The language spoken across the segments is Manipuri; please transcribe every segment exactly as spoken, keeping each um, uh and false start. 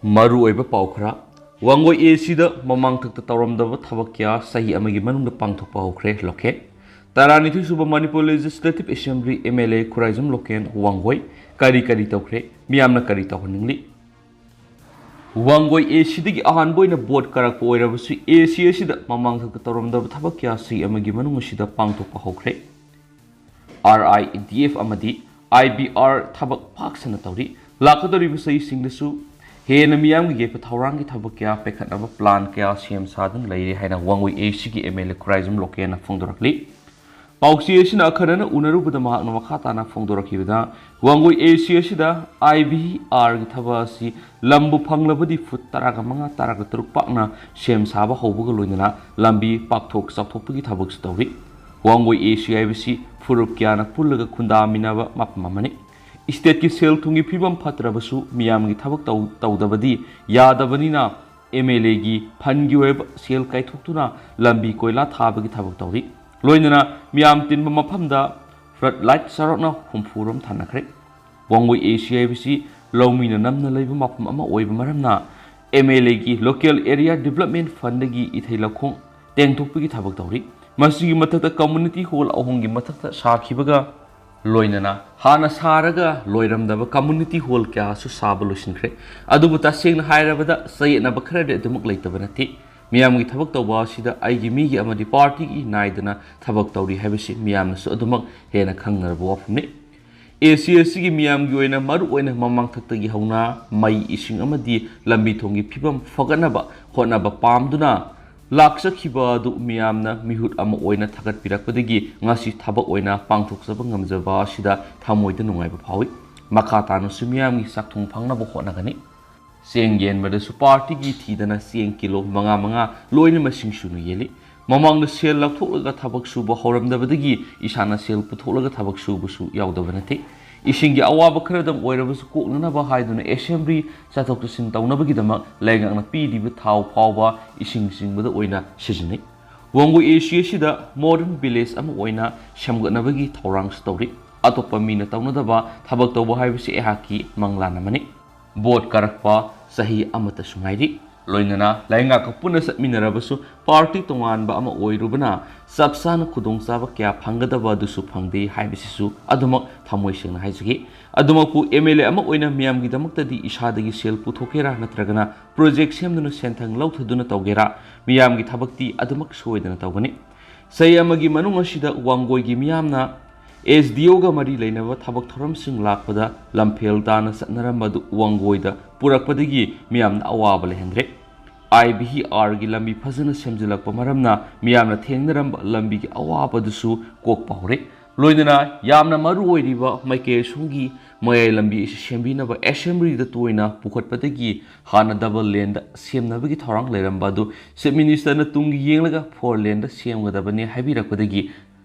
ꯃꯔꯨꯑꯣꯏꯕ ꯄꯥꯎ ꯈꯔ꯫ ꯋꯥꯡꯒꯣꯏ ꯑꯦ ꯁꯤꯗ ꯃꯃꯥꯡꯊꯛꯇ ꯇꯧꯔꯝꯗꯕ ꯊꯕꯛ ꯀꯌꯥ ꯆꯍꯤ ꯑꯃꯒꯤ ꯃꯅꯨꯡꯗ ꯄꯥꯡꯊꯣꯛꯄ ꯍꯧꯈ꯭ꯔꯦ꯫ ꯂꯣꯀꯦꯠ꯫ ꯇꯔꯥꯅꯤꯊꯣꯏ ꯁꯨꯕ Manipur legislative assembly M L A Khuraijam Loken ꯋꯥꯡꯒꯣꯏ ꯀꯔꯤ ꯀꯔꯤ ꯇꯧꯈ꯭ꯔꯦ? ꯃꯤꯌꯥꯝꯅ ꯀꯔꯤ ꯇꯧꯍꯟꯅꯤꯡꯂꯤ? ꯋꯥꯡꯒꯣꯏ ꯑꯦ ꯁꯤꯗꯒꯤ ꯑꯍꯥꯟꯕ ꯑꯣꯏꯅ ꯚꯣꯠ ꯀꯥꯔꯛꯄ ꯑꯣꯏꯔꯕꯁꯨ, ꯑꯦ ꯁꯤ ꯑꯁꯤꯗ ꯃꯃꯥꯡꯊꯛꯇ ꯇꯧꯔꯝꯗꯕ ꯊꯕꯛ ꯀꯌꯥ ꯆꯍꯤ ꯑꯃꯒꯤ ꯃꯅꯨꯡ ꯑꯁꯤꯗ ꯄꯥꯡꯊꯣꯛꯄ ꯍꯧꯈ꯭ꯔꯦ꯫ ꯑꯥꯔ ꯑꯥꯏ ꯗꯤ ꯑꯦꯐ ꯑꯃꯗꯤ ꯑꯥꯏ ꯕꯤ ꯑꯥꯔ ꯊꯕꯛ ꯄꯥꯛ ꯁꯟꯅ ꯇꯧꯔꯤ꯫ ꯂꯥꯛꯀꯗꯧꯔꯤꯕ ꯆꯍꯤꯁꯤꯡꯗꯁꯨ ꯍꯦꯟꯅ ꯃꯤꯌꯥꯝꯒꯤ ꯌꯦꯛꯄ ꯊꯧꯔꯥꯡꯒꯤ ꯊꯕꯛ ꯀꯌꯥ ꯄꯥꯏꯈꯠꯅꯕ ꯄ꯭ꯂꯥꯟ ꯀꯌꯥ ꯁꯦꯝ ꯁꯥꯗꯨꯅ ꯂꯩꯔꯦ ꯍꯥꯏꯅ ꯋꯥꯡꯒꯣꯏ ꯑꯦ ꯁꯤꯒꯤ ꯑꯦꯝ ꯑꯦꯜ ꯑꯦ ꯈꯨꯔꯥꯏꯖꯝ ꯂꯣꯀꯦꯟꯅ ꯐꯣꯡꯗꯣꯔꯛꯂꯤ꯫ ꯄꯥꯎꯆꯦ ꯑꯁꯤꯅ ꯑꯈꯟꯅꯅ ꯎꯅꯔꯨꯕꯗ ꯃꯍꯥꯛꯅ ꯃꯈꯥ ꯇꯥꯅ ꯐꯣꯡꯗꯣꯔꯛꯈꯤꯕꯗ, ꯋꯥꯡꯒꯣꯏ ꯑꯦ ꯁꯤ ꯑꯁꯤꯗ ꯑꯥꯏ ꯕꯤ ꯑꯥꯔꯒꯤ ꯊꯕꯛ ꯑꯁꯤ ꯂꯝꯕꯨ ꯐꯪꯂꯕꯗꯤ ꯐꯨꯠ ꯇꯔꯥꯒ ꯃꯉꯥ, ꯇꯔꯥꯒ ꯇꯔꯨꯛ ꯄꯥꯛꯅ ꯁꯦꯝ ꯁꯥꯕ ꯍꯧꯕꯒ ꯂꯣꯏꯅꯅ ꯂꯝꯕꯤ ꯄꯥꯛꯊꯣꯛ ꯆꯥꯎꯊꯣꯛꯄꯒꯤ ꯊꯕꯛꯁꯨ ꯇꯧꯔꯤ꯫ ꯋꯥꯡꯒꯣꯏ ꯑꯦ ꯁꯤ ꯍꯥꯏꯕꯁꯤ ꯐꯨꯔꯨꯞ ꯀꯌꯥꯅ ꯄꯨꯜꯂꯒ ꯈꯨꯟꯗꯥꯃꯤꯟꯅꯕ ꯃꯐꯝ ꯑꯃꯅꯤ꯫ ꯏꯁꯇꯦꯠꯀꯤ ꯁꯦꯜ ꯊꯨꯝꯒꯤ ꯐꯤꯕꯝ ꯐꯠꯇ꯭ꯔꯕꯁꯨ ꯃꯤꯌꯥꯝꯒꯤ ꯊꯕꯛ ꯇꯧ-, ꯇꯧꯗꯕꯗꯤ ꯌꯥꯗꯕꯅꯤꯅ ꯑꯦꯝ ꯑꯦꯜ ꯑꯦꯒꯤ ꯐꯟꯒꯤ ꯑꯣꯏꯕ ꯁꯦꯜ ꯀꯥꯏꯊꯣꯛꯇꯨꯅ ꯂꯝꯕꯤ ꯀꯣꯏꯂꯥ ꯊꯥꯕꯒꯤ ꯊꯕꯛ ꯇꯧꯔꯤ꯫ ꯂꯣꯏꯅꯅ ꯃꯤꯌꯥꯝ ꯇꯤꯟꯕ ꯃꯐꯝꯗ ꯐ꯭ꯂꯠ ꯂꯥꯏꯠ ꯆꯥꯎꯔꯥꯛꯅ ꯍꯨꯝꯐꯨ ꯔꯣꯝ ꯊꯥꯅꯈ꯭ꯔꯦ꯫ ꯋꯥꯡꯒꯣꯏ ꯑꯦ ꯁꯤ ꯍꯥꯏꯕꯁꯤ ꯂꯧꯃꯤꯅ ꯅꯝꯅ ꯂꯩꯕ ꯃꯐꯝ ꯑꯃ ꯑꯣꯏꯕ ꯃꯔꯝꯅ ꯑꯦꯝ ꯑꯦꯜ ꯑꯦꯒꯤ ꯂꯣꯀꯦꯜ ꯑꯦꯔꯤꯌꯥ ꯗꯤꯕꯂꯞꯃꯦꯟ ꯐꯟꯗꯒꯤ ꯏꯊꯩ ꯂꯧꯈꯣꯡ ꯇꯦꯡꯊꯣꯛꯄꯒꯤ ꯊꯕꯛ ꯇꯧꯔꯤ꯫ ꯃꯁꯤꯒꯤ ꯃꯊꯛꯇ ꯀꯝꯃꯨꯅꯤꯇꯤ ꯍꯣꯜ ꯑꯍꯨꯝꯒꯤ ꯃꯊꯛꯇ ꯁꯥꯈꯤꯕꯒ ꯂꯣꯏꯅꯅ ꯍꯥꯟꯅ ꯁꯥꯔꯒ ꯂꯣꯏꯔꯝꯗꯕ ꯀꯝꯃꯨꯅꯤꯇꯤ ꯍꯣꯜ ꯀꯌꯥꯁꯨ ꯁꯥꯕ ꯂꯣꯏꯁꯤꯟꯈ꯭ꯔꯦ꯫ ꯑꯗꯨꯕꯨ ꯇꯁꯦꯡꯅ ꯍꯥꯏꯔꯕꯗ ꯆꯌꯦꯠꯅꯕ ꯈꯔꯗꯤ ꯑꯗꯨꯃꯛ ꯂꯩꯇꯕ ꯅꯠꯇꯦ꯫ ꯃꯤꯌꯥꯝꯒꯤ ꯊꯕꯛ ꯇꯧꯕ ꯑꯁꯤꯗ ꯑꯩꯒꯤ ꯃꯤꯒꯤ ꯑꯃꯗꯤ ꯄꯥꯔꯇꯤꯒꯤ ꯅꯥꯏꯗꯅ ꯊꯕꯛ ꯇꯧꯔꯤ ꯍꯥꯏꯕꯁꯤ ꯃꯤꯌꯥꯝꯅꯁꯨ ꯑꯗꯨꯃꯛ ꯍꯦꯟꯅ ꯈꯪꯅꯔꯕ ꯋꯥꯐꯝꯅꯤ꯫ ꯑꯦ ꯁꯤ ꯑꯁꯤꯒꯤ ꯃꯤꯌꯥꯝꯒꯤ ꯑꯣꯏꯅ ꯃꯔꯨ ꯑꯣꯏꯅ ꯃꯃꯥꯡꯊꯛꯇꯒꯤ ꯍꯧꯅ ꯃꯩ, ꯏꯁꯤꯡ ꯑꯃꯗꯤ ꯂꯝꯕꯤ ꯊꯣꯡꯒꯤ ꯐꯤꯕꯝ ꯐꯒꯠꯅꯕ ꯍꯣꯠꯅꯕ ꯄꯥꯝꯗꯨꯅ ꯂꯥꯛꯆꯈꯤꯕ ꯑꯗꯨ ꯃꯤꯌꯥꯝꯅ ꯃꯤꯍꯨꯠ ꯑꯃ ꯑꯣꯏꯅ ꯊꯥꯒꯠꯄꯤꯔꯛꯄꯗꯒꯤ ꯉꯁꯤ ꯊꯕꯛ ꯑꯣꯏꯅ ꯄꯥꯡꯊꯣꯛꯆꯕ ꯉꯝꯖꯕ ꯑꯁꯤꯗ ꯊꯃꯣꯏꯗ ꯅꯨꯡꯉꯥꯏꯕ ꯐꯥꯎꯏ꯫ ꯃꯈꯥ ꯇꯥꯅꯁꯨ ꯃꯤꯌꯥꯝꯒꯤ ꯆꯥꯛꯊꯨꯡ ꯐꯪꯅꯕ ꯍꯣꯠꯅꯒꯅꯤ꯫ ꯆꯦꯡ ꯌꯦꯟꯕꯗꯁꯨ ꯄꯥꯔꯇꯤꯒꯤ ꯊꯤꯗꯅ ꯆꯦꯡ ꯀꯤꯂꯣ ꯃꯉꯥ ꯃꯉꯥ ꯂꯣꯏꯅ ꯃꯁꯤꯡ ꯁꯨꯅ ꯌꯦꯜꯂꯤ꯫ ꯃꯃꯥꯡꯗ ꯁꯦꯜ ꯂꯧꯊꯣꯛꯂꯒ ꯊꯕꯛ ꯁꯨꯕ ꯍꯧꯔꯝꯗꯕꯗꯒꯤ ꯏꯁꯥꯅ ꯁꯦꯜ ꯄꯨꯊꯣꯛꯂꯒ ꯊꯕꯛ ꯁꯨꯕꯁꯨ ꯌꯥꯎꯗꯕ ꯅꯠꯇꯦ꯫ ꯏꯁꯤꯡꯒꯤ ꯑꯋꯥꯕ ꯈꯔꯗꯪ ꯑꯣꯏꯔꯕꯁꯨ ꯀꯣꯛꯅꯅꯕ ꯍꯥꯏꯗꯨꯅ ꯑꯦꯁꯦꯝꯕ꯭ꯂꯤ ꯆꯠꯊꯣꯛ ꯆꯠꯁꯤꯟ ꯇꯧꯅꯕꯒꯤꯗꯃꯛ ꯂꯩꯉꯥꯛꯅ ꯄꯤꯔꯤꯕ ꯊꯥꯎ ꯐꯥꯎꯕ ꯏꯁꯤꯡ ꯆꯤꯡꯕꯗ ꯑꯣꯏꯅ ꯁꯤꯖꯤꯟꯅꯩ꯫ ꯋꯥꯡꯒꯣꯏ ꯑꯦ ꯁꯤ ꯑꯁꯤꯗ ꯃꯣꯗꯔꯟ ꯚꯤꯂꯦꯖ ꯑꯃ ꯑꯣꯏꯅ ꯁꯦꯝꯒꯠꯅꯕꯒꯤ ꯊꯧꯔꯥꯡꯁꯨ ꯇꯧꯔꯤ꯫ ꯑꯇꯣꯞꯄ ꯃꯤꯅ ꯇꯧꯅꯗꯕ ꯊꯕꯛ ꯇꯧꯕ ꯍꯥꯏꯕꯁꯤ ꯑꯩꯍꯥꯛꯀꯤ ꯃꯪꯂꯥꯟ ꯑꯃꯅꯤ꯫ ꯚꯣꯠ ꯀꯥꯔꯛꯄ ꯆꯍꯤ ꯑꯃꯠꯇꯁꯨ ꯉꯥꯏꯔꯤ꯫ ꯂꯣꯏꯅꯅ ꯂꯩꯉꯥꯛꯀ ꯄꯨꯟꯅ ꯆꯠꯃꯤꯟꯅꯔꯕꯁꯨ ꯄꯥꯔꯇꯤ ꯇꯣꯉꯥꯟꯕ ꯑꯃ ꯑꯣꯏꯔꯨꯕꯅ ꯆꯞ ꯆꯥꯅ ꯈꯨꯗꯣꯡꯆꯥꯕ ꯀꯌꯥ ꯐꯪꯒꯗꯕ ꯑꯗꯨꯁꯨ ꯐꯪꯗꯦ ꯍꯥꯏꯕꯁꯤꯁꯨ ꯑꯗꯨꯃꯛ ꯊꯃꯣꯏ ꯁꯦꯡꯅ ꯍꯥꯏꯖꯒꯦ꯫ ꯑꯗꯨꯃꯛꯄꯨ ꯑꯦꯝ ꯑꯦꯜ ꯑꯦ ꯑꯃ ꯑꯣꯏꯅ ꯃꯤꯌꯥꯝꯒꯤꯗꯃꯛꯇꯗꯤ ꯏꯁꯥꯗꯒꯤ ꯁꯦꯜ ꯄꯨꯊꯣꯛꯀꯦꯔꯥ ꯅꯠꯇ꯭ꯔꯒꯅ ꯄ꯭ꯔꯣꯖꯦꯛ ꯁꯦꯝꯗꯨꯅ ꯁꯦꯟꯊꯪ ꯂꯧꯊꯗꯨꯅ ꯇꯧꯒꯦꯔꯥ, ꯃꯤꯌꯥꯝꯒꯤ ꯊꯕꯛꯇꯤ ꯑꯗꯨꯃꯛ ꯁꯣꯏꯗꯅ ꯇꯧꯒꯅꯤ꯫ ꯆꯍꯤ ꯑꯃꯒꯤ ꯃꯅꯨꯡ ꯑꯁꯤꯗ ꯋꯥꯡꯒꯣꯏꯒꯤ ꯃꯤꯌꯥꯝꯅ ꯑꯦꯁ ꯗꯤ ꯑꯣꯒ ꯃꯔꯤ ꯂꯩꯅꯕ ꯊꯕꯛ ꯊꯧꯔꯝꯁꯤꯡ ꯂꯥꯛꯄꯗ ꯂꯝꯐꯦꯜ ꯇꯥꯅ ꯆꯠꯅꯔꯝꯕ ꯑꯗꯨ ꯋꯥꯡꯒꯣꯏꯗ ꯄꯨꯔꯛꯄꯗꯒꯤ ꯃꯤꯌꯥꯝꯅ ꯑꯋꯥꯕ ꯂꯩꯍꯟꯗ꯭ꯔꯦ꯫ ꯑꯥꯏ ꯚꯤ ꯑꯥꯔꯒꯤ ꯂꯝꯕꯤ ꯐꯖꯅ ꯁꯦꯝꯖꯤꯜꯂꯛꯄ ꯃꯔꯝꯅ ꯃꯤꯌꯥꯝꯅ ꯊꯦꯡꯅꯔꯝꯕ ꯂꯝꯕꯤꯒꯤ ꯑꯋꯥꯕꯗꯨꯁꯨ ꯀꯣꯛꯄ ꯍꯧꯔꯦ꯫ ꯂꯣꯏꯅꯅ ꯌꯥꯝꯅ ꯃꯔꯨ ꯑꯣꯏꯔꯤꯕ ꯃꯥꯏꯀꯩ ꯑꯁꯣꯝꯒꯤ ꯃꯌꯥꯏ ꯂꯝꯕꯤ ꯑꯁꯤ ꯁꯦꯝꯕꯤꯅꯕ ꯑꯦꯁꯦꯝꯕ꯭ꯂꯤꯗ ꯇꯣꯏꯅ ꯄꯨꯈꯠꯄꯗꯒꯤ ꯍꯥꯟꯅ ꯗꯕꯜ ꯂꯦꯟꯗ ꯁꯦꯝꯅꯕꯒꯤ ꯊꯧꯔꯥꯡ ꯂꯩꯔꯝꯕ ꯑꯗꯨ ꯆꯤꯐ ꯃꯤꯅꯤꯁꯇꯔꯅ ꯇꯨꯡꯒꯤ ꯌꯦꯡꯂꯒ ꯐꯣꯔ ꯂꯦꯟꯗ ꯁꯦꯝꯒꯗꯕꯅꯤ ꯍꯥꯏꯕꯤꯔꯛꯄꯗꯒꯤ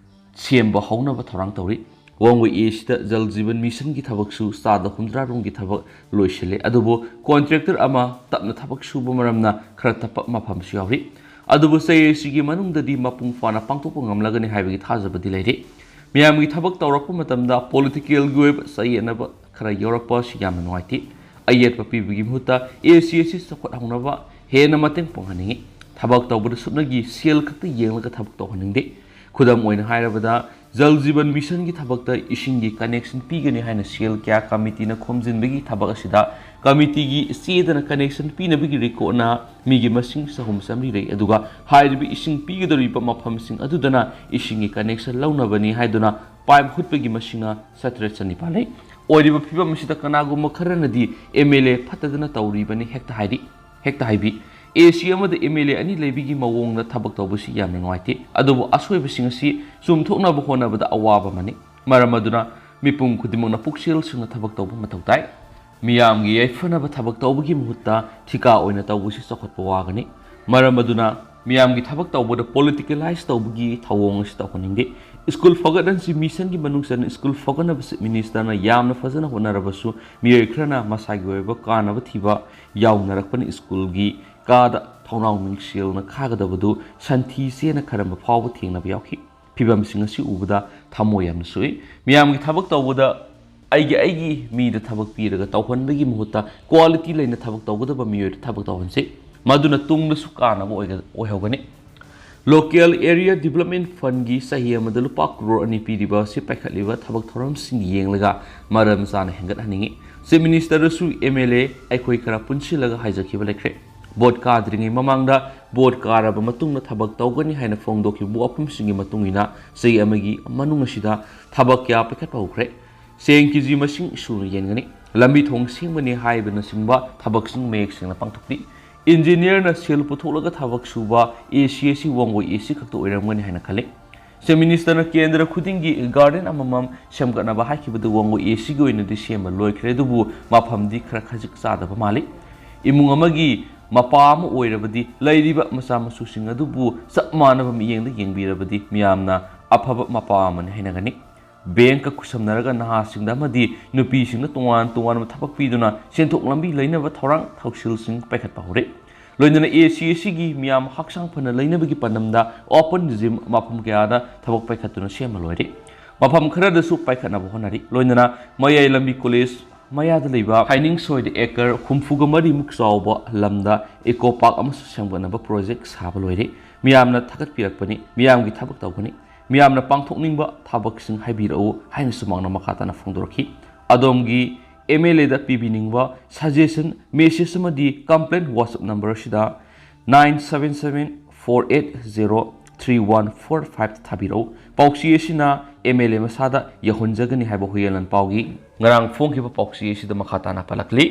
ꯁꯦꯝꯕ ꯍꯧꯅꯕ ꯊꯧꯔꯥꯡ ꯇꯧꯔꯤ꯫ ꯋꯥꯡꯒꯣꯏ ꯑꯦ ꯁꯤꯗ ꯖꯜ ꯖꯤꯕꯟ ꯃꯤꯁꯟꯒꯤ ꯊꯕꯛꯁꯨ ꯆꯥꯗ ꯍꯨꯝꯗ꯭ꯔꯥ ꯔꯣꯝꯒꯤ ꯊꯕꯛ ꯂꯣꯏꯁꯤꯜꯂꯦ, ꯑꯗꯨꯕꯨ ꯀꯣꯟꯇ꯭ꯔꯦꯛꯇꯔ ꯑꯃ ꯇꯞꯅ ꯊꯕꯛ ꯁꯨꯕ ꯃꯔꯝꯅ ꯈꯔ ꯇꯞꯄ ꯃꯐꯝꯁꯨ ꯌꯥꯎꯔꯤ꯫ ꯑꯗꯨꯕꯨ ꯆꯍꯤ ꯑꯁꯤꯒꯤ ꯃꯅꯨꯡꯗꯗꯤ ꯃꯄꯨꯡ ꯐꯥꯅ ꯄꯥꯡꯊꯣꯛꯄ ꯉꯝꯂꯒꯅꯤ ꯍꯥꯏꯕꯒꯤ ꯊꯥꯖꯕꯗꯤ ꯂꯩꯔꯤ꯫ ꯃꯤꯌꯥꯝꯒꯤ ꯊꯕꯛ ꯇꯧꯔꯛꯄ ꯃꯇꯝꯗ ꯄꯣꯂꯤꯇꯤꯀꯦꯜꯒꯤ ꯑꯣꯏꯕ ꯆꯌꯦꯠꯅꯕ ꯈꯔ ꯌꯥꯎꯔꯛꯄ ꯑꯁꯤ ꯌꯥꯝꯅ ꯅꯨꯡꯉꯥꯏꯇꯦ꯫ ꯑꯌꯦꯠꯄ ꯄꯤꯕꯒꯤ ꯃꯍꯨꯠꯇ ꯑꯦ ꯁꯤ ꯑꯁꯤ ꯆꯥꯎꯈꯠꯍꯧꯅꯕ ꯍꯦꯟꯅ ꯃꯇꯦꯡ ꯄꯥꯡꯍꯟꯅꯤꯡꯏ꯫ ꯊꯕꯛ ꯇꯧꯕꯗ ꯁꯨꯞꯅꯒꯤ ꯁꯦꯜ ꯈꯛꯇ ꯌꯦꯡꯂꯒ ꯊꯕꯛ ꯇꯧꯍꯟꯅꯤꯡꯗꯦ꯫ ꯈꯨꯗꯝ ꯑꯣꯏꯅ ꯍꯥꯏꯔꯕꯗ, ꯖꯜ ꯖꯤꯕꯟ ꯃꯤꯁꯟꯒꯤ ꯊꯕꯛꯇ ꯏꯁꯤꯡꯒꯤ ꯀꯅꯦꯛꯁꯟ ꯄꯤꯒꯅꯤ ꯍꯥꯏꯅ ꯁꯦꯜ ꯀꯌꯥ ꯀꯃꯤꯇꯤꯅ ꯈꯣꯝꯖꯤꯟꯕꯒꯤ ꯊꯕꯛ ꯑꯁꯤꯗ ꯀꯃꯤꯇꯤꯒꯤ ꯆꯦꯗꯅ ꯀꯅꯦꯛꯁꯟ ꯄꯤꯅꯕꯒꯤ ꯔꯦꯀꯣꯔꯠꯅ ꯃꯤꯒꯤ ꯃꯁꯤꯡ ꯆꯍꯨꯝ ꯆꯥꯃꯔꯤ ꯂꯩ, ꯑꯗꯨꯒ ꯍꯥꯏꯔꯤꯕ ꯏꯁꯤꯡ ꯄꯤꯒꯗꯧꯔꯤꯕ ꯃꯐꯝꯁꯤꯡ ꯑꯗꯨꯗꯅ ꯏꯁꯤꯡꯒꯤ ꯀꯅꯦꯛꯁꯟ ꯂꯧꯅꯕꯅꯤ ꯍꯥꯏꯗꯨꯅ ꯄꯥꯏꯞ ꯍꯨꯠꯄꯒꯤ ꯃꯁꯤꯡꯅ ꯆꯥꯇ꯭ꯔꯦꯠ ꯆꯅꯤꯄꯥꯜ ꯂꯩ꯫ ꯑꯣꯏꯔꯤꯕ ꯐꯤꯕꯝ ꯑꯁꯤꯗ ꯀꯅꯥꯒꯨꯝꯕ ꯈꯔꯅꯗꯤ ꯑꯦꯝ ꯑꯦꯜ ꯑꯦ ꯐꯠꯇꯗꯅ ꯇꯧꯔꯤꯕꯅꯤ ꯍꯦꯛꯇ ꯍꯥꯏꯔꯤ꯫ ꯍꯦꯛꯇ ꯍꯥꯏꯕꯤ꯫ ꯑꯦ ꯁꯤ ꯑꯃꯗ ꯑꯦꯝ ꯑꯦꯜ ꯑꯦ ꯑꯅꯤ ꯂꯩꯕꯒꯤ ꯃꯑꯣꯡꯗ ꯊꯕꯛ ꯇꯧꯕꯁꯤ ꯌꯥꯝꯅ ꯅꯨꯡꯉꯥꯏꯇꯦ꯫ ꯑꯗꯨꯕꯨ ꯑꯁꯣꯏꯕꯁꯤꯡ ꯑꯁꯤ ꯆꯨꯝꯊꯣꯛꯅꯕ ꯍꯣꯠꯅꯕꯗ ꯑꯋꯥꯕ ꯑꯃꯅꯤ꯫ ꯃꯔꯝ ꯑꯗꯨꯅ ꯃꯤꯄꯨꯝ ꯈꯨꯗꯤꯡꯃꯛꯅ ꯄꯨꯛꯆꯦꯜ ꯁꯦꯡꯅ ꯊꯕꯛ ꯇꯧꯕ ꯃꯊꯧ ꯇꯥꯏ꯫ ꯃꯤꯌꯥꯝꯒꯤ ꯌꯥꯏꯐꯅꯕ ꯊꯕꯛ ꯇꯧꯕꯒꯤ ꯃꯍꯨꯠꯇ ꯊꯤꯀꯥ ꯑꯣꯏꯅ ꯇꯧꯕꯁꯤ ꯆꯥꯎꯈꯠꯄ ꯋꯥꯒꯅꯤ꯫ ꯃꯔꯝ ꯑꯗꯨꯅ ꯃꯤꯌꯥꯝꯒꯤ ꯊꯕꯛ ꯇꯧꯕꯗ ꯄꯣꯂꯤꯇꯤꯀꯦꯂꯥꯏꯁ ꯇꯧꯕꯒꯤ ꯊꯧꯑꯣꯡ ꯑꯁꯤ ꯇꯧꯍꯟꯅꯤꯡꯗꯦ꯫ ꯁ꯭ꯀꯨꯜ ꯐꯒꯠꯍꯟꯁꯤ ꯃꯤꯁꯟꯒꯤ ꯃꯅꯨꯡ ꯆꯟꯅ ꯁ꯭ꯀꯨꯜ ꯐꯒꯠꯅꯕ ꯆꯤꯐ ꯃꯤꯅꯤꯁꯇꯔꯅ ꯌꯥꯝꯅ ꯐꯖꯅ ꯍꯣꯠꯅꯔꯕꯁꯨ ꯃꯤꯑꯣꯏ ꯈꯔꯅ ꯃꯁꯥꯒꯤ ꯑꯣꯏꯕ ꯀꯥꯟꯅꯕ ꯊꯤꯕ ꯌꯥꯎꯅꯔꯛꯄꯅ ꯁ꯭ꯀꯨꯜꯒꯤ ꯀꯥꯗ ꯊꯣꯡꯅꯥꯎ ꯃꯤꯡꯁꯦꯜꯅ ꯈꯥꯒꯗꯕꯗꯨ ꯁꯟꯊꯤ ꯆꯦꯅ ꯈꯔꯝꯕ ꯐꯥꯎꯕ ꯊꯦꯡꯅꯕ ꯌꯥꯎꯈꯤ꯫ ꯐꯤꯕꯝꯁꯤꯡ ꯑꯁꯤ ꯎꯕꯗ ꯊꯃꯣꯏ ꯌꯥꯝꯅ ꯁꯣꯛꯏ꯫ ꯃꯤꯌꯥꯝꯒꯤ ꯊꯕꯛ ꯇꯧꯕꯗ ꯑꯩꯒꯤ ꯑꯩꯒꯤ ꯃꯤꯗ ꯊꯕꯛ ꯄꯤꯔꯒ ꯇꯧꯍꯟꯕꯒꯤ ꯃꯍꯨꯠꯇ quality ꯂꯩꯅ ꯊꯕꯛ ꯇꯧꯒꯗꯕ ꯃꯤꯑꯣꯏꯗ ꯊꯕꯛ ꯇꯧꯍꯟꯁꯤ꯫ ꯃꯗꯨꯅ ꯇꯨꯡꯗꯁꯨ ꯀꯥꯟꯅꯕ ꯑꯣꯏꯒ-, ꯑꯣꯏꯍꯧꯒꯅꯤ꯫ Local Area Development Fundꯒꯤ ꯆꯍꯤ ꯑꯃꯗ ꯂꯨꯄꯥ ꯀ꯭ꯔꯣꯔ ꯑꯅꯤ ꯄꯤꯔꯤꯕ ꯑꯁꯤ ꯄꯥꯏꯈꯠꯂꯤꯕ ꯊꯕꯛ ꯊꯧꯔꯝꯁꯤꯡ ꯌꯦꯡꯂꯒ ꯃꯔꯝ ꯆꯥꯅ ꯍꯦꯟꯒꯠꯍꯟꯅꯤꯡꯏ꯫ Chief Ministerꯗꯁꯨ M L A ꯑꯩꯈꯣꯏ ꯈꯔ ꯄꯨꯟꯁꯤꯜꯂꯒ ꯍꯥꯏꯖꯈꯤꯕ ꯂꯩꯈ꯭ꯔꯦ꯫ ꯚꯣꯠ ꯀꯥꯗ꯭ꯔꯤꯉꯩ ꯃꯃꯥꯡꯗ ꯚꯣꯠ ꯀꯥꯔꯕ ꯃꯇꯨꯡꯗ ꯊꯕꯛ ꯇꯧꯒꯅꯤ ꯍꯥꯏꯅ ꯐꯣꯡꯗꯣꯛꯈꯤꯕ ꯋꯥꯐꯝꯁꯤꯡꯒꯤ ꯃꯇꯨꯡ ꯏꯟꯅ ꯆꯍꯤ ꯑꯃꯒꯤ ꯃꯅꯨꯡ ꯑꯁꯤꯗ ꯊꯕꯛ ꯀꯌꯥ ꯄꯥꯏꯈꯠꯄ ꯍꯧꯈ꯭ꯔꯦ꯫ ꯆꯦꯡ ꯀꯦꯖꯤ ꯃꯁꯤꯡ ꯁꯨꯅ ꯌꯦꯟꯒꯅꯤ꯫ ꯂꯝꯕꯤ ꯊꯣꯡ ꯁꯦꯝꯒꯅꯤ ꯍꯥꯏꯕꯅꯆꯤꯡꯕ ꯊꯕꯛꯁꯤꯡ ꯃꯌꯦꯛ ꯁꯦꯡꯅ ꯄꯥꯡꯊꯣꯛꯂꯤ꯫ Engineerꯅ ꯁꯦꯜ ꯄꯨꯊꯣꯛꯂꯒ ꯊꯕꯛ ꯁꯨꯕ A C ꯑꯁꯤ ꯋꯥꯡꯒꯣꯏ A C ꯈꯛꯇ ꯑꯣꯏꯔꯝꯒꯅꯤ ꯍꯥꯏꯅ ꯈꯜꯂꯤ꯫ Chief Ministerꯅ ꯀꯦꯟꯗ꯭ꯔ ꯈꯨꯗꯤꯡꯒꯤ garden ꯑꯃꯃꯝ ꯁꯦꯝꯒꯠꯅꯕ ꯍꯥꯏꯈꯤꯕꯗꯨ ꯋꯥꯡꯒꯣꯏ A Cꯒꯤ ꯑꯣꯏꯅꯗꯤ ꯁꯦꯝꯕ ꯂꯣꯏꯈ꯭ꯔꯦ, ꯑꯗꯨꯕꯨ ꯃꯐꯝꯗꯤ ꯈꯔ ꯈꯖꯤꯛ ꯆꯥꯗꯕ ꯃꯥꯜꯂꯤ꯫ ꯏꯃꯨꯡ ꯑꯃꯒꯤ ꯃꯄꯥ ꯑꯃ ꯑꯣꯏꯔꯕꯗꯤ ꯂꯩꯔꯤꯕ ꯃꯆꯥ ꯃꯁꯨꯁꯤꯡ ꯑꯗꯨꯕꯨ ꯆꯞ ꯃꯥꯟꯅꯕ ꯃꯤꯠꯌꯦꯡꯗ ꯌꯦꯡꯕꯤꯔꯕꯗꯤ ꯃꯤꯌꯥꯝꯅ ꯑꯐꯕ ꯃꯄꯥ ꯑꯃꯅꯤ ꯍꯥꯏꯅꯒꯅꯤ꯫ Bankꯀ ꯈꯨꯠꯁꯝꯅꯔꯒ ꯅꯍꯥꯁꯤꯡꯗ ꯑꯃꯗꯤ ꯅꯨꯄꯤꯁꯤꯡꯗ ꯇꯣꯉꯥꯟ ꯇꯣꯉꯥꯟꯕ ꯊꯕꯛ ꯄꯤꯗꯨꯅ ꯁꯦꯟꯊꯣꯛ ꯂꯝꯕꯤ ꯂꯩꯅꯕ ꯊꯧꯔꯥꯡ ꯊꯧꯁꯤꯜꯁꯤꯡ ꯄꯥꯏꯈꯠꯄ ꯍꯧꯔꯦ꯫ ꯂꯣꯏꯅꯅ A C ꯑꯁꯤꯒꯤ ꯃꯤꯌꯥꯝ ꯍꯛꯆꯥꯡ ꯐꯅ ꯂꯩꯅꯕꯒꯤ ꯄꯥꯟꯗꯝꯗ open gym ꯃꯐꯝ ꯀꯌꯥꯗ ꯊꯕꯛ ꯄꯥꯏꯈꯠꯇꯨꯅ ꯁꯦꯝꯕ ꯂꯣꯏꯔꯦ꯫ ꯃꯐꯝ ꯈꯔꯗꯁꯨ ꯄꯥꯏꯈꯠꯅꯕ ꯍꯣꯠꯅꯔꯤ꯫ ꯂꯣꯏꯅꯅ ꯃꯌꯥꯏ ꯂꯝꯕꯤ college ꯃꯌꯥꯗ ꯂꯩꯕ ꯍꯥꯏꯅꯤꯡ ꯁꯣꯏꯗ acre ꯍꯨꯝꯐꯨꯒ ꯃꯔꯤꯃꯨꯛ ꯆꯥꯎꯕ ꯂꯝꯗ eco park ꯑꯃꯁꯨ ꯁꯦꯝꯒꯠꯅꯕ project ꯁꯥꯕ ꯂꯣꯏꯔꯦ꯫ ꯃꯤꯌꯥꯝꯅ ꯊꯥꯒꯠꯄꯤꯔꯛꯄꯅꯤ, ꯃꯤꯌꯥꯝꯒꯤ ꯊꯕꯛ ꯇꯧꯒꯅꯤ꯫ ꯃꯤꯌꯥꯝꯅ ꯄꯥꯡꯊꯣꯛꯅꯤꯡꯕ ꯊꯕꯛꯁꯤꯡ ꯍꯥꯏꯕꯤꯔꯛꯎ ꯍꯥꯏꯅꯁꯨ ꯃꯍꯥꯛꯅ ꯃꯈꯥ ꯇꯥꯅ ꯐꯣꯡꯗꯣꯔꯛꯈꯤ꯫ ꯑꯗꯣꯝꯒꯤ M L Aꯗ ꯄꯤꯕꯤꯅꯤꯡꯕ suggestion, message ꯑꯃꯗꯤ complaint WhatsApp number ꯑꯁꯤꯗ nine seven seven four eight zero three one four five ꯊꯥꯕꯤꯔꯛꯎ꯫ ꯄꯥꯎꯆꯦ ꯑꯁꯤꯅ M L A ꯃꯁꯥꯗ ꯌꯧꯍꯟꯖꯒꯅꯤ ꯍꯥꯏꯕ ꯍꯨꯏꯌꯦꯟ ꯂꯥꯟꯄꯥꯎꯒꯤ ꯉꯔꯥꯡ ꯐꯣꯡꯈꯤꯕ ꯄꯥꯎꯆꯦ ꯑꯁꯤꯗ ꯃꯈꯥ ꯇꯥꯅ ꯄꯜꯂꯛꯂꯤ꯫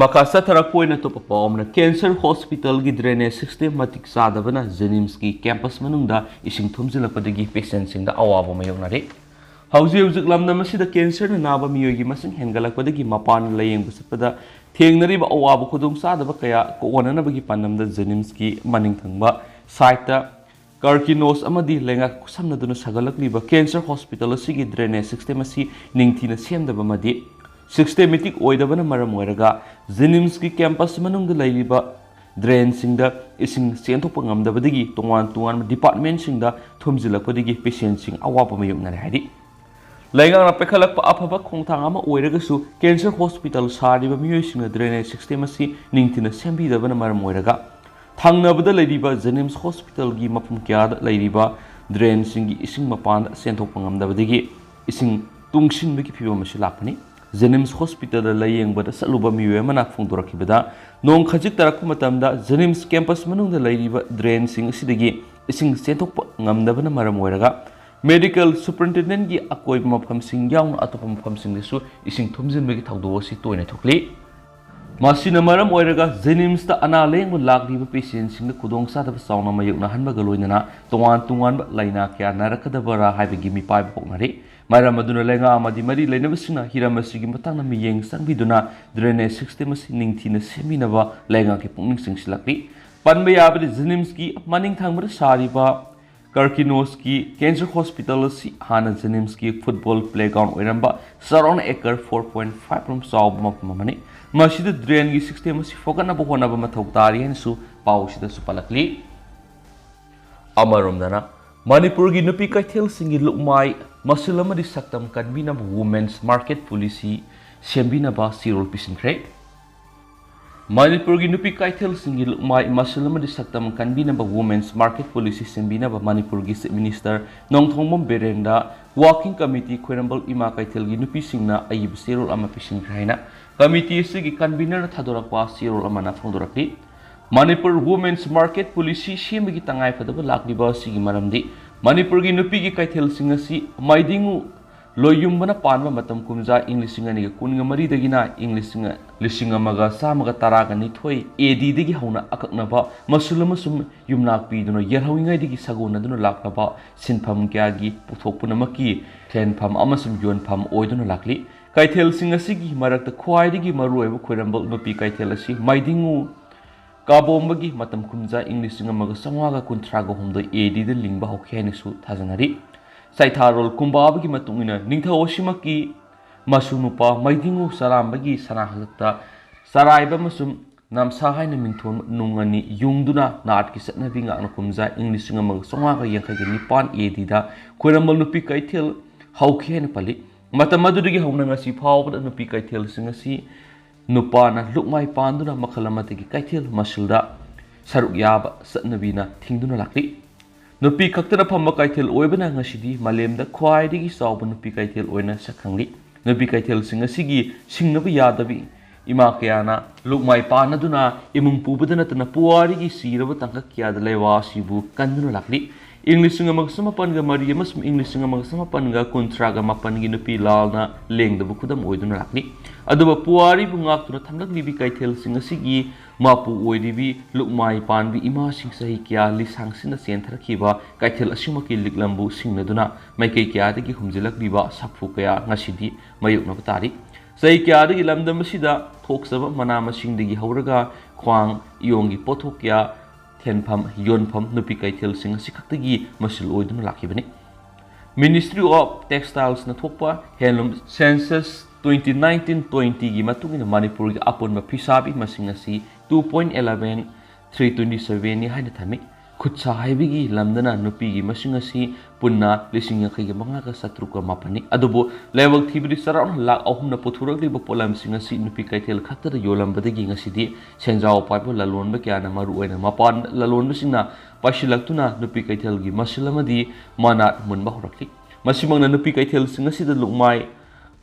ꯃꯈꯥ ꯆꯠꯊꯔꯛꯄ ꯑꯣꯏꯅ ꯑꯇꯣꯞꯄ ꯄꯥꯎ ꯑꯃꯅ, cancer hospitalꯒꯤ drainage system ꯃꯇꯤꯛ ꯆꯥꯗꯕꯅ JNIMSꯀꯤ campus ꯃꯅꯨꯡꯗ ꯏꯁꯤꯡ ꯊꯨꯝꯖꯤꯜꯂꯛꯄꯗꯒꯤ patientꯁꯤꯡꯗ ꯑꯋꯥꯕ ꯃꯥꯌꯣꯛꯅꯔꯤ꯫ ꯍꯧꯖꯤꯛ ꯍꯧꯖꯤꯛ ꯂꯝꯗꯝ ꯑꯁꯤꯗ cancerꯅ ꯅꯥꯕ ꯃꯤꯑꯣꯏꯒꯤ ꯃꯁꯤꯡ ꯍꯦꯟꯒꯠꯂꯛꯄꯗꯒꯤ ꯃꯄꯥꯟ ꯂꯥꯌꯦꯡꯕ ꯆꯠꯄꯗ ꯊꯦꯡꯅꯔꯤꯕ ꯑꯋꯥꯕ ꯈꯨꯗꯣꯡꯆꯥꯗꯕ ꯀꯌꯥ ꯀꯣꯛꯍꯟꯅꯅꯕꯒꯤ ꯄꯥꯟꯗꯝꯗ JNIMSꯀꯤ ꯃꯅꯤꯡ ꯊꯪꯕ siteꯇ Carcinoma ꯑꯃꯗꯤ ꯂꯩꯉꯥꯛ ꯈꯨꯠꯁꯝꯅꯗꯨꯅ ꯁꯥꯒꯠꯂꯛꯂꯤꯕ cancer hospital ꯑꯁꯤꯒꯤ drainage system ꯑꯁꯤ ꯅꯤꯡꯊꯤꯅ ꯁꯦꯝꯗꯕ ꯑꯃꯗꯤ systematic ꯑꯣꯏꯗꯕꯅ ꯃꯔꯝ ꯑꯣꯏꯔꯒ JNIMSꯀꯤ campus ꯃꯅꯨꯡꯗ ꯂꯩꯔꯤꯕ drainꯁꯤꯡꯗ ꯏꯁꯤꯡ ꯆꯦꯟꯊꯣꯛꯄ ꯉꯝꯗꯕꯗꯒꯤ ꯇꯣꯉꯥꯟ ꯇꯣꯉꯥꯟꯕ departmentꯁꯤꯡꯗ ꯊꯨꯝꯖꯤꯜꯂꯛꯄꯗꯒꯤ patientꯁꯤꯡ ꯑꯋꯥꯕ ꯃꯥꯌꯣꯛꯅꯔꯦ ꯍꯥꯏꯔꯤ꯫ ꯂꯩꯉꯥꯛꯅ ꯄꯥꯏꯈꯠꯂꯛꯄ ꯑꯐꯕ ꯈꯣꯡꯊꯥꯡ ꯑꯃ ꯑꯣꯏꯔꯒꯁꯨ, cancer hospital ꯁꯥꯔꯤꯕ ꯃꯤꯑꯣꯏꯁꯤꯡꯅ drainage system ꯑꯁꯤ ꯅꯤꯡꯊꯤꯅ ꯁꯦꯝꯕꯤꯗꯕꯅ ꯃꯔꯝ ꯑꯣꯏꯔꯒ, ꯊꯪꯅꯕꯗ ꯂꯩꯔꯤꯕ JNIMS hospitalꯒꯤ ꯃꯐꯝ ꯀꯌꯥꯗ ꯂꯩꯔꯤꯕ drainꯁꯤꯡꯒꯤ ꯏꯁꯤꯡ ꯃꯄꯥꯟꯗ ꯆꯦꯟꯊꯣꯛꯄ ꯉꯝꯗꯕꯗꯒꯤ ꯏꯁꯤꯡ ꯇꯨꯡꯁꯤꯟꯕꯒꯤ ꯐꯤꯚꯝ ꯑꯁꯤ ꯂꯥꯛꯄꯅꯤ꯫ JNIMS hospitalꯗ ꯂꯥꯌꯦꯡꯕꯗ ꯆꯠꯂꯨꯕ ꯃꯤꯑꯣꯏ ꯑꯃꯅ ꯐꯣꯡꯗꯣꯔꯛꯈꯤꯕꯗ, ꯅꯣꯡ ꯈꯖꯤꯛ ꯇꯥꯔꯛꯄ ꯃꯇꯝꯗ JNIMS campus ꯃꯅꯨꯡꯗ ꯂꯩꯔꯤꯕ drainꯁꯤꯡ ꯑꯁꯤꯗꯒꯤ ꯏꯁꯤꯡ ꯆꯦꯟꯊꯣꯛꯄ ꯉꯝꯗꯕꯅ ꯃꯔꯝ ꯑꯣꯏꯔꯒ, medical superintendentꯀꯤ ꯑꯀꯣꯏꯕ ꯃꯐꯝꯁꯤꯡ ꯌꯥꯎꯅ ꯑꯇꯣꯞꯄ ꯃꯐꯝꯁꯤꯡꯗꯁꯨ ꯏꯁꯤꯡ ꯊꯨꯝꯖꯤꯟꯕꯒꯤ ꯊꯧꯗꯣꯛ ꯑꯁꯤ ꯇꯣꯏꯅ ꯊꯣꯛꯂꯤ꯫ ꯃꯁꯤꯅ ꯃꯔꯝ ꯑꯣꯏꯔꯒ JNIMSꯇ ꯑꯅꯥ ꯂꯥꯌꯦꯡꯕ ꯂꯥꯛꯂꯤꯕ patientꯁꯤꯡꯗ ꯈꯨꯗꯣꯡꯆꯥꯗꯕ ꯆꯥꯎꯅ ꯃꯥꯌꯣꯛꯅꯍꯟꯕꯒ ꯂꯣꯏꯅꯅ ꯇꯣꯉꯥꯟ ꯇꯣꯉꯥꯟꯕ ꯂꯥꯏꯅꯥ ꯀꯌꯥ ꯅꯥꯔꯛꯀꯗꯕꯔꯥ ꯍꯥꯏꯕꯒꯤ ꯃꯤꯄꯥꯏꯕ ꯄꯣꯛꯅꯔꯤ꯫ ꯃꯔꯝ ꯑꯗꯨꯅ ꯂꯩꯉꯥꯛ ꯑꯃꯗꯤ ꯃꯔꯤ ꯂꯩꯅꯕꯁꯤꯡꯅ ꯍꯤꯔꯝ ꯑꯁꯤꯒꯤ ꯃꯇꯥꯡꯗ ꯃꯤꯠꯌꯦꯡ ꯆꯪꯕꯤꯗꯨꯅ drainage system ꯑꯁꯤ ꯅꯤꯡꯊꯤꯅ ꯁꯦꯝꯕꯤꯅꯕ ꯂꯩꯉꯥꯛꯀꯤ ꯄꯨꯛꯅꯤꯡ ꯆꯤꯡꯁꯤꯜꯂꯛꯂꯤ꯫ ꯄꯟꯕ ꯌꯥꯕꯗꯤ, JNIMSꯀꯤ ꯃꯅꯤꯡ ꯊꯪꯕꯗ ꯁꯥꯔꯤꯕ Carquinhosꯀꯤ cancer hospital ꯑꯁꯤ ꯍꯥꯟꯅ JNIMSꯀꯤ football playground ꯑꯣꯏꯔꯝꯕ ꯆꯥꯎꯔꯥꯛꯅ acre four point five ꯔꯣꯝ ꯆꯥꯎꯕ ꯃꯐꯝ ꯑꯃꯅꯤ꯫ ꯃꯁꯤꯗ drainꯒꯤ system ꯑꯁꯤ ꯐꯒꯠꯅꯕ ꯍꯣꯠꯅꯕ ꯃꯊꯧ ꯇꯥꯔꯤ ꯍꯥꯏꯅꯁꯨ ꯄꯥꯎ ꯑꯁꯤꯗꯁꯨ ꯄꯜꯂꯛꯂꯤ꯫ ꯑꯃꯔꯣꯝꯗꯅ, ꯃꯅꯤꯄꯨꯔꯒꯤ ꯅꯨꯄꯤ ꯀꯩꯊꯦꯜꯁꯤꯡꯒꯤ ꯂꯨꯞꯃꯥꯏ ꯃꯁꯤꯜ ꯑꯃꯗꯤ ꯁꯛꯇꯝ ꯀꯟꯕꯤꯅꯕ Women's Market Policy ꯁꯦꯝꯕꯤꯅꯕ ꯆꯦꯔꯣꯜ ꯄꯤꯁꯤꯟꯈ꯭ꯔꯦ꯫ ꯃꯅꯤꯄꯨꯔꯒꯤ ꯅꯨꯄꯤ ꯀꯩꯊꯦꯜꯁꯤꯡꯒꯤ ꯂꯨꯞꯃꯥꯏ ꯃꯁꯤꯜ ꯑꯃꯗꯤ ꯁꯛꯇꯝ ꯀꯟꯕꯤꯅꯕ Women's Market Policy ꯁꯦꯝꯕꯤꯅꯕ ꯃꯅꯤꯄꯨꯔꯒꯤ Chief Minister Nongthombam ꯕꯤꯔꯦꯟꯗ Working Committee ꯈ꯭ꯋꯥꯏꯔꯝꯕꯟ ꯏꯃꯥ ꯀꯩꯊꯦꯜꯒꯤ ꯅꯨꯄꯤꯁꯤꯡꯅ ꯑꯏꯕ ꯆꯦꯔꯣꯜ ꯑꯃ ꯄꯤꯁꯤꯟꯈ꯭ꯔꯦ ꯍꯥꯏꯅ committee ꯑꯁꯤꯒꯤ convenerꯅ ꯊꯥꯗꯣꯔꯛꯄ ꯆꯦꯔꯣꯜ ꯑꯃꯅ ꯐꯣꯡꯗꯣꯔꯛꯂꯤ꯫ ꯃꯅꯤꯄꯨꯔ Women's Market Policy ꯁꯦꯝꯕꯒꯤ ꯇꯉꯥꯏꯐꯗꯕ ꯂꯥꯛꯂꯤꯕ ꯑꯁꯤꯒꯤ ꯃꯔꯝꯗꯤ, ꯃꯅꯤꯄꯨꯔꯒꯤ ꯅꯨꯄꯤꯒꯤ ꯀꯩꯊꯦꯜꯁꯤꯡ ꯑꯁꯤ ꯃꯥꯏꯗꯤꯡꯉꯨ ꯂꯣꯏꯌꯨꯝꯕꯅ ꯄꯥꯟꯕ ꯃꯇꯝ ꯀꯨꯝꯖꯥ ꯏꯪ ꯂꯤꯁꯤꯡ ꯑꯅꯤꯒ ꯀꯨꯟꯒ ꯃꯔꯤꯗꯒꯤꯅ ꯏꯪ ꯂꯤꯁꯤꯡ, ꯂꯤꯁꯤꯡ ꯑꯃꯒ ꯆꯥꯝꯃꯒ ꯇꯔꯥꯒ ꯅꯤꯊꯣꯏ ADꯗꯒꯤ ꯍꯧꯅ ꯑꯀꯛꯅꯕ ꯃꯁꯨꯜ ꯑꯃꯁꯨꯡ ꯌꯨꯝꯅꯥꯛ ꯄꯤꯗꯨꯅ ꯌꯦꯜꯍꯧꯔꯤꯉꯩꯗꯒꯤ ꯁꯥꯒꯣꯟꯅꯗꯨꯅ ꯂꯥꯛꯂꯕ ꯁꯤꯟꯐꯝ ꯀꯌꯥꯒꯤ ꯄꯨꯊꯣꯛ ꯄꯨꯝꯅꯃꯛꯀꯤ ꯊꯦꯟꯐꯝ ꯑꯃꯁꯨꯡ ꯌꯣꯟꯐꯝ ꯑꯣꯏꯗꯨꯅ ꯂꯥꯛꯂꯤ꯫ ꯀꯩꯊꯦꯜꯁꯤꯡ ꯑꯁꯤꯒꯤ ꯃꯔꯛꯇ ꯈ꯭ꯋꯥꯏꯗꯒꯤ ꯃꯔꯨꯑꯣꯏꯕ ꯈ꯭ꯋꯥꯏꯔꯝꯕꯟ ꯅꯨꯄꯤ ꯀꯩꯊꯦꯜ ꯑꯁꯤ ꯃꯥꯏꯗꯤꯡꯉꯨ ꯀꯥꯕꯣꯝꯕꯒꯤ ꯃꯇꯝ ꯀꯨꯝꯖꯥ ꯏꯪ ꯂꯤꯁꯤꯡ ꯑꯃꯒ ꯆꯥꯝꯃꯉꯥꯒ ꯀꯨꯟꯊ꯭ꯔꯥꯒ ꯍꯨꯝꯗꯣꯏ ADꯗ ꯂꯤꯡꯕ ꯍꯧꯈꯤ ꯍꯥꯏꯅꯁꯨ ꯊꯥꯖꯅꯔꯤ꯫ ꯆꯩꯊꯥꯔꯣꯜ ꯀꯨꯝꯕꯥꯕꯒꯤ ꯃꯇꯨꯡ ꯏꯟꯅ, ꯅꯤꯡꯊꯧ ꯑꯁꯤꯃꯛꯀꯤ ꯃꯁꯨ ꯅꯨꯄꯥ ꯃꯥꯏꯗꯤꯡꯉꯨ ꯆꯔꯥꯝꯕꯒꯤ ꯁꯅꯥ ꯍꯛꯇ ꯆꯔꯥꯏꯕ ꯑꯃꯁꯨꯡ ꯅꯝꯁꯥ ꯍꯥꯏꯅ ꯃꯤꯡꯊꯣꯟꯕ ꯅꯨꯡ ꯑꯅꯤ ꯌꯨꯡꯗꯨꯅ ꯅꯥꯠꯀꯤ ꯆꯠꯅꯕꯤ ꯉꯥꯛꯅ ꯀꯨꯝꯖꯥ ꯏꯪ ꯂꯤꯁꯤꯡ ꯑꯃꯒ ꯆꯥꯝꯃꯉꯥꯒ ꯌꯥꯡꯈꯩꯒ ꯅꯤꯄꯥꯟ ADꯗ ꯈ꯭ꯋꯥꯏꯔꯝꯕꯟ ꯅꯨꯄꯤ ꯀꯩꯊꯦꯜ ꯍꯧꯈꯤ ꯍꯥꯏꯅ ꯄꯜꯂꯤ꯫ ꯃꯇꯝ ꯑꯗꯨꯗꯒꯤ ꯍꯧꯅ ꯉꯁꯤ ꯐꯥꯎꯕꯗ ꯅꯨꯄꯤ ꯀꯩꯊꯦꯜꯁꯤꯡ ꯑꯁꯤ ꯅꯨꯄꯥꯅ ꯂꯨꯛꯃꯥꯏ ꯄꯥꯟꯗꯨꯅ ꯃꯈꯜ ꯑꯃꯠꯇꯒꯤ ꯀꯩꯊꯦꯜ ꯃꯁꯤꯜꯗ ꯁꯔꯨꯛ ꯌꯥꯕ ꯆꯠꯅꯕꯤꯅ ꯊꯤꯡꯗꯨꯅ ꯂꯥꯛꯂꯤ꯫ ꯅꯨꯄꯤ ꯈꯛꯇꯅ ꯐꯝꯕ ꯀꯩꯊꯦꯜ ꯑꯣꯏꯕꯅ ꯉꯁꯤꯗꯤ ꯃꯥꯂꯦꯝꯗ ꯈ꯭ꯋꯥꯏꯗꯒꯤ ꯆꯥꯎꯕ ꯅꯨꯄꯤ ꯀꯩꯊꯦꯜ ꯑꯣꯏꯅ ꯁꯛꯈꯪꯂꯤ꯫ ꯅꯨꯄꯤ ꯀꯩꯊꯦꯜꯁꯤꯡ ꯑꯁꯤꯒꯤ ꯁꯤꯡꯅꯕ ꯌꯥꯗꯕꯤ ꯏꯃꯥ ꯀꯌꯥꯅ ꯂꯨꯛꯃꯥꯏ ꯄꯥꯟꯅꯗꯨꯅ ꯏꯃꯨꯡ ꯄꯨꯕꯗ ꯅꯠꯇꯅ ꯄꯨꯋꯥꯔꯤꯒꯤ ꯁꯤꯔꯕ ꯇꯥꯡꯀꯛ ꯀꯌꯥꯗ ꯂꯩꯕꯥꯛ ꯑꯁꯤꯕꯨ ꯀꯟꯗꯨꯅ ꯂꯥꯛꯂꯤ꯫ ꯏꯪ ꯂꯤꯁꯤꯡ ꯑꯃꯒ ꯆꯃꯥꯄꯟꯒ ꯃꯔꯤ ꯑꯃꯁꯨꯡ ꯏꯪ ꯂꯤꯁꯤꯡ ꯑꯃꯒ ꯆꯃꯥꯄꯟꯒ ꯀꯨꯟꯊ꯭ꯔꯥꯒ ꯃꯥꯄꯟꯒꯤ ꯅꯨꯄꯤ ꯂꯥꯜꯅ ꯂꯦꯡꯗꯕ ꯈꯨꯗꯝ ꯑꯣꯏꯗꯨꯅ ꯂꯥꯛꯂꯤ꯫ ꯑꯗꯨꯕꯨ ꯄꯨꯋꯥꯔꯤꯕꯨ ꯉꯥꯛꯇꯨꯅ ꯊꯝꯂꯛꯂꯤꯕꯤ ꯀꯩꯊꯦꯜꯁꯤꯡ ꯑꯁꯤꯒꯤ ꯃꯄꯨ ꯑꯣꯏꯔꯤꯕꯤ ꯂꯨꯛꯃꯥꯏ ꯄꯥꯟꯕꯤ ꯏꯃꯥꯁꯤꯡ ꯆꯍꯤ ꯀꯌꯥ ꯂꯤꯁꯥꯡꯁꯤꯟꯅ ꯆꯦꯟꯊꯔꯛꯈꯤꯕ ꯀꯩꯊꯦꯜ ꯑꯁꯤꯃꯛꯀꯤ ꯂꯤꯛꯂꯝꯕꯨ ꯁꯤꯡꯅꯗꯨꯅ ꯃꯥꯏꯀꯩ ꯀꯌꯥꯗꯒꯤ ꯍꯨꯝꯖꯤꯜꯂꯛꯂꯤꯕ ꯁꯥꯐꯨ ꯀꯌꯥ ꯉꯁꯤꯗꯤ ꯃꯥꯌꯣꯛꯅꯕ ꯇꯥꯔꯤ꯫ ꯆꯍꯤ ꯀꯌꯥꯗꯒꯤ ꯂꯝꯗꯝ ꯑꯁꯤꯗ ꯊꯣꯛꯆꯕ ꯃꯅꯥ ꯃꯁꯤꯡꯗꯒꯤ ꯍꯧꯔꯒ ꯈ꯭ꯋꯥꯡ ꯏꯌꯣꯡꯒꯤ ꯄꯣꯠꯊꯣꯛ ꯀꯌꯥ ꯊꯦꯟꯐꯝ, ꯌꯣꯟꯐꯝ ꯅꯨꯄꯤ ꯀꯩꯊꯦꯜꯁꯤꯡ ꯑꯁꯤ ꯈꯛꯇꯒꯤ ꯃꯁꯤꯜ ꯑꯣꯏꯗꯨꯅ ꯂꯥꯛꯈꯤꯕꯅꯤ꯫ Ministry of Textiles ꯅ ꯊꯣꯛꯄ Handloom Census twenty nineteen twenty ꯒꯤ ꯃꯇꯨꯡ ꯏꯟꯅ ꯃꯅꯤꯄꯨꯔꯒꯤ ꯑꯄꯨꯟꯕ ꯐꯤꯁꯥꯕꯤ ꯃꯁꯤꯡ ꯑꯁꯤ two point eleven three twenty seven ꯅꯤ ꯍꯥꯏꯅ ꯊꯝꯃꯤ꯫ ꯈꯨꯠꯁꯥ ꯍꯩꯕꯒꯤ ꯂꯝꯗꯅ ꯅꯨꯄꯤꯒꯤ ꯃꯁꯤꯡ ꯑꯁꯤ ꯄꯨꯟꯅ ꯂꯤꯁꯤꯡ ꯌꯥꯡꯈꯩꯒ ꯃꯉꯥꯒ ꯆꯥꯇ꯭ꯔꯨꯛꯀ ꯃꯥꯄꯟꯅꯤ꯫ ꯑꯗꯨꯕꯨ ꯂꯥꯏꯕꯛ ꯊꯤꯕꯗꯤ ꯆꯥꯎꯔꯥꯛꯅ ꯂꯥꯈ ꯑꯍꯨꯝꯅ ꯄꯨꯊꯣꯔꯛꯂꯤꯕ ꯄꯣꯠꯂꯝꯁꯤꯡ ꯑꯁꯤ ꯅꯨꯄꯤ ꯀꯩꯊꯦꯜ ꯈꯛꯇꯗ ꯌꯣꯜꯂꯝꯕꯗꯒꯤ ꯉꯁꯤꯗꯤ ꯁꯦꯟꯖꯥꯎ ꯄꯥꯏꯕ ꯂꯂꯣꯟꯕ ꯀꯌꯥꯅ, ꯃꯔꯨꯑꯣꯏꯅ ꯃꯄꯥꯟ ꯂꯂꯣꯟꯕꯁꯤꯡꯅ ꯄꯥꯏꯁꯤꯜꯂꯛꯇꯨꯅ ꯅꯨꯄꯤ ꯀꯩꯊꯦꯜꯒꯤ ꯃꯁꯤꯜ ꯑꯃꯗꯤ ꯃꯅꯥꯠ ꯃꯨꯟꯕ ꯍꯧꯔꯛꯂꯤ꯫ ꯃꯁꯤꯃꯛꯅ ꯅꯨꯄꯤ ꯀꯩꯊꯦꯜꯁꯤꯡ ꯑꯁꯤꯗ ꯂꯨꯛꯃꯥꯏ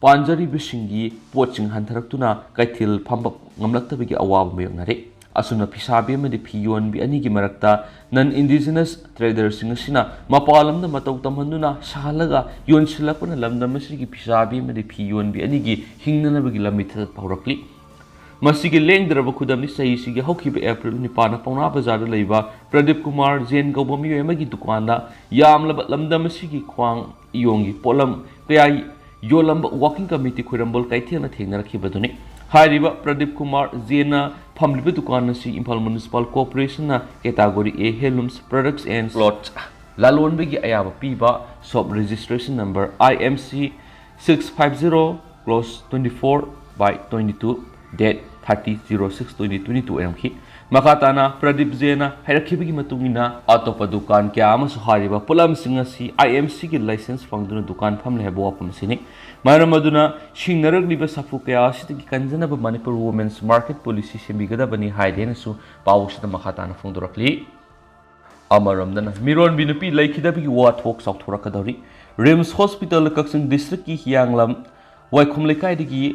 ꯄꯥꯟꯖꯔꯤꯕꯁꯤꯡꯒꯤ ꯄꯣꯠꯁꯤꯡ ꯍꯟꯊꯔꯛꯇꯨꯅ ꯀꯩꯊꯦꯜ ꯐꯝꯕ ꯉꯝꯂꯛꯇꯕꯒꯤ ꯑꯋꯥꯕ ꯃꯥꯌꯣꯛꯅꯔꯦ꯫ ꯑꯁꯨꯝꯅ ꯐꯤꯁꯥꯕꯤ ꯑꯃꯗꯤ ꯐꯤ ꯌꯣꯟꯕꯤ ꯑꯅꯤꯒꯤ ꯃꯔꯛꯇ non indigenous trader ꯁꯤꯡ ꯑꯁꯤꯅ ꯃꯄꯥꯟ ꯂꯝꯗ ꯃꯇꯧ ꯇꯝꯍꯟꯗꯨꯅ ꯁꯥꯍꯜꯂꯒ ꯌꯣꯟꯁꯤꯜꯂꯛꯄꯅ ꯂꯝꯗꯝ ꯑꯁꯤꯒꯤ ꯐꯤꯁꯥꯕꯤ ꯑꯃꯗꯤ ꯐꯤ ꯌꯣꯟꯕꯤ ꯑꯅꯤꯒꯤ ꯍꯤꯡꯅꯅꯕꯒꯤ ꯂꯝꯕꯤ ꯊꯥꯗꯠꯄ ꯍꯧꯔꯛꯂꯤ꯫ ꯃꯁꯤꯒꯤ ꯂꯦꯡꯗ꯭ꯔꯕ ꯈꯨꯗꯝꯗꯤ ꯆꯍꯤꯁꯤꯒꯤ ꯍꯧꯈꯤꯕ ꯑꯦꯄ꯭ꯔꯤꯜ ꯅꯤꯄꯥꯟꯗ ꯄꯥꯎꯅꯥ ꯕꯖꯥꯔꯗ ꯂꯩꯕ ꯄ꯭ꯔꯗꯤꯞ ꯀꯨꯃꯥꯔ ꯖꯦꯟ ꯀꯧꯕ ꯃꯤꯑꯣꯏ ꯑꯃꯒꯤ ꯗꯨꯀꯥꯟꯗ ꯌꯥꯝꯂꯕ ꯂꯝꯗꯝ ꯑꯁꯤꯒꯤ ꯈ꯭ꯋꯥꯡ ꯏꯌꯣꯡꯒꯤ ꯄꯣꯠꯂꯝ ꯀꯌꯥ ꯌꯣꯜꯂꯝꯕ working committee ꯈꯣꯏꯔꯝꯕꯣꯜ ꯀꯩꯊꯦꯜꯅ ꯊꯦꯡꯅꯔꯛꯈꯤꯕꯗꯨꯅꯤ꯫ ꯍꯥꯏꯔꯤꯕ ꯄ꯭ꯔꯗꯤꯞ ꯀꯨꯃꯥꯔ ꯖꯦꯟꯅ ꯐꯝꯂꯤꯕ ꯗꯨꯀꯥꯟ ꯑꯁꯤ ꯏꯝꯐꯥꯜ Municipal Corporation ꯅ category A handlooms products and plots ꯂꯂꯣꯟꯕꯒꯤ ꯑꯌꯥꯕ ꯄꯤꯕ shop registration number I M C six five zero clause twenty four by twenty two, date thirty zero six twenty twenty two ꯑꯣꯏꯔꯝꯈꯤ꯫ ꯃꯈꯥ ꯇꯥꯅ ꯄ꯭ꯔꯗꯤꯞ ꯖꯦꯅ ꯍꯥꯏꯔꯛꯈꯤꯕꯒꯤ ꯃꯇꯨꯡ ꯏꯟꯅ, ꯑꯇꯣꯞꯄ ꯗꯨꯀꯥꯟ ꯀꯌꯥ ꯑꯃꯁꯨ ꯍꯥꯏꯔꯤꯕ ꯄꯣꯠꯂꯝꯁꯤꯡ ꯑꯁꯤ ꯑꯥꯏ ꯑꯦꯝ ꯁꯤꯒꯤ ꯂꯥꯏꯁꯦꯟꯁ ꯐꯪꯗꯨꯅ ꯗꯨꯀꯥꯟ ꯐꯝꯂꯤ ꯍꯥꯏꯕ ꯋꯥꯐꯝ ꯑꯁꯤꯅꯤ꯫ ꯃꯔꯝ ꯑꯗꯨꯅ ꯁꯤꯡꯅꯔꯛꯂꯤꯕ ꯁꯥꯐꯨ ꯀꯌꯥ ꯑꯁꯤꯗꯒꯤ ꯀꯟꯖꯅꯕ ꯃꯅꯤꯄꯨꯔ ꯋꯨꯃꯦꯟꯁ ꯃꯥꯔꯀꯦꯠ ꯄꯣꯂꯤꯁꯤ ꯁꯦꯝꯕꯤꯒꯗꯕꯅꯤ ꯍꯥꯏꯗꯦꯅꯁꯨ ꯄꯥꯎ ꯑꯁꯤꯗ ꯃꯈꯥ ꯇꯥꯅ ꯐꯣꯡꯗꯣꯔꯛꯂꯤ꯫ ꯑꯃꯔꯣꯝꯗꯅ ꯃꯤꯔꯣꯟꯕꯤ ꯅꯨꯄꯤ ꯂꯩꯈꯤꯗꯕꯒꯤ ꯋꯥꯊꯣꯛ ꯆꯥꯎꯊꯣꯔꯛꯀꯗꯧꯔꯤ꯫ ꯔꯤꯝꯁ ꯍꯣꯁꯄꯤꯇꯥꯜ ꯀꯛꯆꯤꯡ ꯗꯤꯁꯇ꯭ꯔꯤꯛꯀꯤ ꯍꯤꯌꯥꯡꯂꯝ ꯋꯥꯏꯈꯨꯝ ꯂꯩꯀꯥꯏꯗꯒꯤ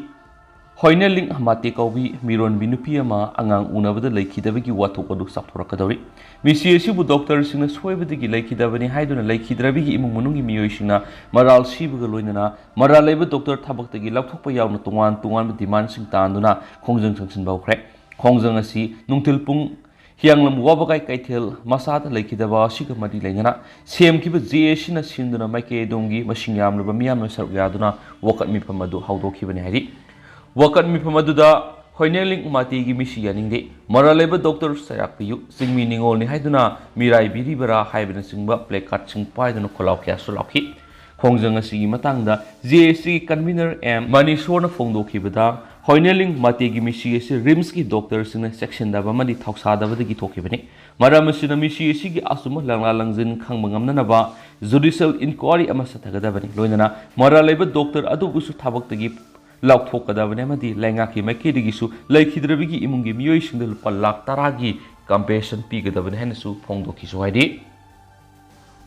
ꯍꯣꯏꯅꯦꯂꯤꯡ ꯃꯥꯇꯦ ꯀꯧꯕꯤ ꯃꯤꯔꯣꯟꯕꯤ ꯅꯨꯄꯤ ꯑꯃ ꯑꯉꯥꯡ ꯎꯅꯕꯗ ꯂꯩꯈꯤꯗꯕꯒꯤ ꯋꯥꯊꯣꯛ ꯑꯗꯨ ꯆꯥꯎꯊꯣꯔꯛꯀꯗꯧꯔꯤ꯫ ꯃꯤꯁꯤ ꯑꯁꯤꯕꯨ ꯗꯣꯛꯇꯔꯁꯤꯡꯅ ꯁꯣꯏꯕꯗꯒꯤ ꯂꯩꯈꯤꯗꯕꯅꯤ ꯍꯥꯏꯗꯨꯅ ꯂꯩꯈꯤꯗ꯭ꯔꯕꯤꯒꯤ ꯏꯃꯨꯡ ꯃꯅꯨꯡꯒꯤ ꯃꯤꯑꯣꯏꯁꯤꯡꯅ ꯃꯔꯥꯜ ꯁꯤꯕꯒ ꯂꯣꯏꯅꯅ ꯃꯔꯥꯜ ꯂꯩꯕ ꯗꯣꯛꯇꯔ ꯊꯕꯛꯇꯒꯤ ꯂꯧꯊꯣꯛꯄ ꯌꯥꯎꯅ ꯇꯣꯉꯥꯟ ꯇꯣꯉꯥꯟꯕ ꯗꯤꯃꯥꯟꯁꯤꯡ ꯇꯥꯟꯗꯨꯅ ꯈꯣꯡꯖꯪ ꯆꯪꯁꯤꯟꯕ ꯍꯧꯈ꯭ꯔꯦ꯫ ꯈꯣꯡꯖꯪ ꯑꯁꯤ ꯅꯨꯡꯊꯤꯜ ꯄꯨꯡ ꯍꯤꯌꯥꯡꯂꯝ ꯋꯥꯕꯒꯥꯏ ꯀꯩꯊꯦꯜ ꯃꯆꯥꯗ ꯂꯩꯈꯤꯗꯕ ꯑꯁꯤꯒ ꯃꯔꯤ ꯂꯩꯅꯅ ꯁꯦꯝꯈꯤꯕ ꯖꯦ ꯑꯦ ꯁꯤꯅ ꯁꯤꯟꯗꯨꯅ ꯃꯥꯏꯀꯩ ꯑꯗꯣꯝꯒꯤ ꯃꯁꯤꯡ ꯌꯥꯝꯂꯕ ꯃꯤꯌꯥꯝꯅ ꯁꯔꯨꯛ ꯌꯥꯗꯨꯅ ꯋꯥꯀꯠ ꯃꯤꯐꯝ ꯑꯗꯨ ꯍꯧꯗꯣꯛꯈꯤꯕꯅꯤ ꯍꯥꯏꯔꯤ꯫ ꯋꯥꯀꯠ ꯃꯤꯐꯝ ꯑꯗꯨꯗ ꯍꯣꯏꯅꯦꯂꯤꯡ ꯃꯥꯇꯦꯒꯤ ꯃꯤꯁꯤ ꯌꯥꯅꯤꯡꯗꯦ, ꯃꯔꯥꯜ ꯂꯩꯕ ꯗꯣꯛꯇꯔ ꯆꯩꯔꯥꯛꯄꯤꯌꯨ, ꯆꯤꯡꯃꯤ ꯅꯤꯉꯣꯜꯅꯤ ꯍꯥꯏꯗꯨꯅ ꯃꯤꯔꯥꯏꯕꯤꯔꯤꯕꯔꯥ ꯍꯥꯏꯕꯅꯆꯤꯡꯕ ꯄ꯭ꯂꯦꯀꯥꯔꯠꯁꯤꯡ ꯄꯥꯏꯗꯨꯅ ꯈꯣꯜꯂꯥꯎ ꯀꯌꯥꯁꯨ ꯂꯥꯎꯈꯤ꯫ ꯈꯣꯡꯖꯪ ꯑꯁꯤꯒꯤ ꯃꯇꯥꯡꯗ ꯖꯦ ꯑꯦ ꯁꯤꯒꯤ ꯀꯟꯚꯤꯅꯔ ꯑꯦꯝ ꯃꯅꯤꯁꯣꯔꯅ ꯐꯣꯡꯗꯣꯛꯈꯤꯕꯗ, ꯍꯣꯏꯅꯦꯂꯤꯡ ꯃꯥꯇꯦꯒꯤ ꯃꯤꯁꯤ ꯑꯁꯤ ꯔꯤꯝꯁꯀꯤ ꯗꯣꯛꯇꯔꯁꯤꯡꯅ ꯆꯦꯛꯁꯤꯟꯗꯕ ꯑꯃꯗꯤ ꯊꯧꯁꯥꯗꯕꯗꯒꯤ ꯊꯣꯛꯈꯤꯕꯅꯤ꯫ ꯃꯔꯝ ꯑꯁꯤꯅ ꯃꯤꯁꯤ ꯑꯁꯤꯒꯤ ꯑꯆꯨꯝꯕ ꯂꯪꯂꯥ ꯂꯪꯖꯤꯟ ꯈꯪꯕ ꯉꯝꯅꯅꯕ ꯖꯨꯗꯤꯁꯤꯌꯦꯜ ꯏꯟꯀ꯭ꯋꯥꯔꯤ ꯑꯃ ꯆꯠꯊꯒꯗꯕꯅꯤ꯫ ꯂꯣꯏꯅꯅ ꯃꯔꯥꯜ ꯂꯩꯕ ꯗꯣꯛꯇꯔ ꯑꯗꯨꯕꯨꯁꯨ ꯊꯕꯛꯇꯒꯤ ꯂꯧꯊꯣꯛꯀꯗꯕꯅꯤ ꯑꯃꯗꯤ ꯂꯩꯉꯥꯛꯀꯤ ꯃꯥꯏꯀꯩꯗꯒꯤꯁꯨ ꯂꯩꯈꯤꯗ꯭ꯔꯕꯤꯒꯤ ꯏꯃꯨꯡꯒꯤ ꯃꯤꯑꯣꯏꯁꯤꯡꯗ ꯂꯨꯄꯥ ꯂꯥꯈ ꯇꯔꯥꯒꯤ ꯀꯝꯄꯦꯟꯁꯦꯁꯟ ꯄꯤꯒꯗꯕꯅꯤ ꯍꯥꯏꯅꯁꯨ ꯐꯣꯡꯗꯣꯛꯈꯤꯁꯨ ꯍꯥꯏꯔꯤ꯫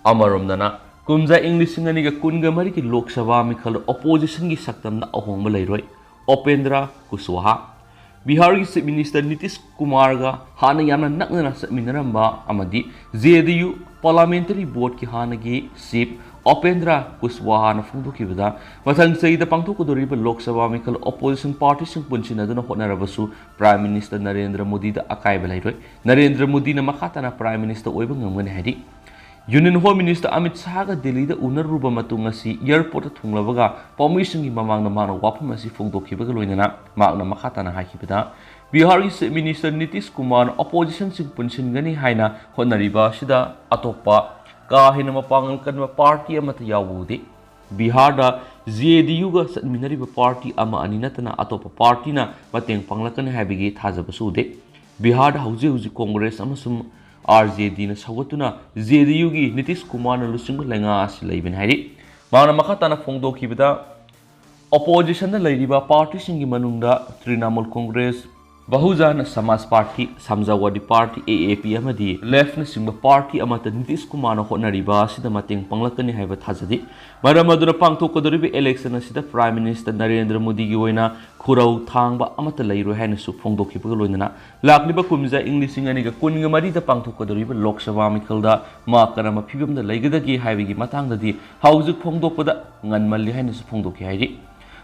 ꯑꯃꯔꯣꯝꯗꯅ, ꯀꯨꯝꯖꯥ ꯏꯪ ꯂꯤꯁꯤꯡ ꯑꯅꯤꯒ ꯀꯨꯟꯒ ꯃꯔꯤꯒꯤ ꯂꯣꯛ ꯁꯚꯥ ꯃꯤꯈꯜꯗ ꯑꯣꯄꯣꯖꯤꯁꯟꯒꯤ ꯁꯛꯇꯝꯗ ꯑꯍꯣꯡꯕ ꯂꯩꯔꯣꯏ, ꯎꯄꯦꯟꯗ꯭ꯔ ꯀꯨꯁꯋꯥꯍꯥ꯫ ꯕꯤꯍꯥꯔꯒꯤ ꯆꯤꯐ ꯃꯤꯅꯤꯁꯇꯔ ꯅꯤꯇꯤꯁ ꯀꯨꯃꯥꯔꯒ ꯍꯥꯟꯅ ꯌꯥꯝꯅ ꯅꯛꯅꯅ ꯆꯠꯃꯤꯟꯅꯔꯝꯕ ꯑꯃꯗꯤ ꯖꯦ ꯗꯤ ꯌꯨ ꯄꯥꯔꯂꯥꯃꯦꯟꯇꯔꯤ ꯕꯣꯔꯗꯀꯤ ꯍꯥꯟꯅꯒꯤ ꯆꯤꯐ ꯎꯄꯦꯟꯗ꯭ꯔ ꯀꯨꯁꯋꯥꯍꯥꯅ ꯐꯣꯡꯗꯣꯛꯈꯤꯕꯗ, ꯃꯊꯪ ꯆꯍꯤꯗ ꯄꯥꯡꯊꯣꯛꯀꯗꯧꯔꯤꯕ ꯂꯣꯛ ꯁꯚꯥ ꯃꯤꯈꯜ ꯑꯣꯄꯣꯖꯤꯁꯟ ꯄꯥꯔꯇꯤꯁꯤꯡ ꯄꯨꯟꯁꯤꯟꯅꯗꯨꯅ ꯍꯣꯠꯅꯔꯕꯁꯨ ꯄ꯭ꯔꯥꯏꯝ ꯃꯤꯅꯤꯁꯇꯔ ꯅꯔꯦꯟꯗ꯭ꯔ ꯃꯣꯗꯤꯗ ꯑꯀꯥꯏꯕ ꯂꯩꯔꯣꯏ꯫ ꯅꯔꯦꯟꯗ꯭ꯔ ꯃꯣꯗꯤꯅ ꯃꯈꯥ ꯇꯥꯅ ꯄ꯭ꯔꯥꯏꯝ ꯃꯤꯅꯤꯁꯇꯔ ꯑꯣꯏꯕ ꯉꯝꯒꯅꯤ ꯍꯥꯏꯔꯤ꯫ ꯌꯨꯅꯤꯌꯟ ꯍꯣꯝ ꯃꯤꯅꯤꯁꯇꯔ ꯑꯃꯤꯠ ꯁꯥꯍꯒ ꯗꯤꯜꯂꯤꯗ ꯎꯅꯔꯨꯕ ꯃꯇꯨꯡ ꯑꯁꯤ ꯑꯦꯌꯔꯄꯣꯔꯠꯇ ꯊꯨꯡꯂꯕꯒ ꯄꯥꯎꯃꯤꯁꯤꯡꯒꯤ ꯃꯃꯥꯡꯗ ꯃꯍꯥꯛꯅ ꯋꯥꯐꯝ ꯑꯁꯤ ꯐꯣꯡꯗꯣꯛꯈꯤꯕꯒ ꯂꯣꯏꯅꯅ ꯃꯍꯥꯛꯅ ꯃꯈꯥ ꯇꯥꯅ ꯍꯥꯏꯈꯤꯕꯗ, ꯕꯤꯍꯥꯔꯒꯤ ꯆꯤꯐ ꯃꯤꯅꯤꯁꯇꯔ ꯅꯤꯇꯤꯁ ꯀꯨꯃꯥꯔꯅ ꯑꯣꯄꯣꯖꯤꯁꯟꯁꯤꯡ ꯄꯨꯟꯁꯤꯟꯒꯅꯤ ꯍꯥꯏꯅ ꯍꯣꯠꯅꯔꯤꯕ ꯑꯁꯤꯗ ꯑꯇꯣꯞꯄ ꯀꯥ ꯍꯦꯟꯅ ꯃꯄꯥꯡꯒꯜ ꯀꯟꯕ ꯄꯥꯔꯇꯤ ꯑꯃꯠꯇ ꯌꯥꯎꯕ ꯎꯗꯦ꯫ ꯕꯤꯍꯥꯔꯗ ꯖꯦ ꯗꯤ ꯌꯨꯒ ꯆꯠꯃꯤꯟꯅꯔꯤꯕ ꯄꯥꯔꯇꯤ ꯑꯃ ꯑꯅꯤ ꯅꯠꯇꯅ ꯑꯇꯣꯞꯄ ꯄꯥꯔꯇꯤꯅ ꯃꯇꯦꯡ ꯄꯥꯡꯂꯛꯀꯅꯤ ꯍꯥꯏꯕꯒꯤ ꯊꯥꯖꯕꯁꯨ ꯎꯗꯦ꯫ ꯕꯤꯍꯥꯔꯗ ꯍꯧꯖꯤꯛ ꯍꯧꯖꯤꯛ ꯀꯣꯡꯒ꯭ꯔꯦꯁ ꯑꯃꯁꯨꯡ ꯑꯥꯔ ꯖꯦ ꯗꯤꯅ ꯁꯧꯒꯠꯇꯨꯅ ꯖꯦ ꯗꯤ ꯌꯨꯒꯤ ꯅꯤꯇꯤꯁ ꯀꯨꯃꯥꯔꯅ ꯂꯨꯆꯤꯡꯕ ꯂꯩꯉꯥꯛ ꯑꯁꯤ ꯂꯩꯕꯅꯤ ꯍꯥꯏꯔꯤ꯫ ꯃꯍꯥꯛꯅ ꯃꯈꯥ ꯇꯥꯅ ꯐꯣꯡꯗꯣꯛꯈꯤꯕꯗ, ꯑꯣꯄꯣꯖꯤꯁꯟꯗ ꯂꯩꯔꯤꯕ ꯄꯥꯔꯇꯤꯁꯤꯡꯒꯤ ꯃꯅꯨꯡꯗ ꯇ꯭ꯔꯤꯅꯥꯃꯨꯜ ꯀꯣꯡꯒ꯭ꯔꯦꯁ, ꯕꯍꯨꯖꯟ ꯁꯃꯥꯖ ꯄꯥꯔꯇꯤ, ꯁꯃꯥꯖꯋꯥꯗꯤ ꯄꯥꯔꯇꯤ, ꯑꯦ ꯑꯦ ꯄꯤ, ꯑꯃꯗꯤ ꯂꯦꯐꯅꯆꯤꯡꯕ ꯄꯥꯔꯇꯤ ꯑꯃꯠꯇ ꯅꯤꯇꯤꯁ ꯀꯨꯃꯥꯔꯅ ꯍꯣꯠꯅꯔꯤꯕ ꯑꯁꯤꯗ ꯃꯇꯦꯡ ꯄꯥꯡꯂꯛꯀꯅꯤ ꯍꯥꯏꯕ ꯊꯥꯖꯗꯦ꯫ ꯃꯔꯝ ꯑꯗꯨꯅ ꯄꯥꯡꯊꯣꯛꯀꯗꯧꯔꯤꯕ ꯏꯂꯦꯛꯁꯟ ꯑꯁꯤꯗ ꯄ꯭ꯔꯥꯏꯝ ꯃꯤꯅꯤꯁꯇꯔ ꯅꯔꯦꯟꯗ꯭ꯔ ꯃꯣꯗꯤꯒꯤ ꯑꯣꯏꯅ ꯈꯨꯔꯧ ꯊꯥꯡꯕ ꯑꯃꯠꯇ ꯂꯩꯔꯣꯏ ꯍꯥꯏꯅꯁꯨ ꯐꯣꯡꯗꯣꯛꯈꯤꯕꯒ ꯂꯣꯏꯅꯅ ꯂꯥꯛꯂꯤꯕ ꯀꯨꯝꯖꯥ ꯏꯪ ꯂꯤꯁꯤꯡ ꯑꯅꯤꯒ ꯀꯨꯟꯒ ꯃꯔꯤꯗ ꯄꯥꯡꯊꯣꯛꯀꯗꯧꯔꯤꯕ ꯂꯣꯛ ꯁꯚꯥ ꯃꯤꯈꯜꯗ ꯃꯥ ꯀꯔꯝꯕ ꯐꯤꯕꯝꯗ ꯂꯩꯒꯗꯒꯦ ꯍꯥꯏꯕꯒꯤ ꯃꯇꯥꯡꯗꯗꯤ ꯍꯧꯖꯤꯛ ꯐꯣꯡꯗꯣꯛꯄꯗ ꯉꯟꯃꯜꯂꯤ ꯍꯥꯏꯅꯁꯨ ꯐꯣꯡꯗꯣꯛꯈꯤ ꯍꯥꯏꯔꯤ꯫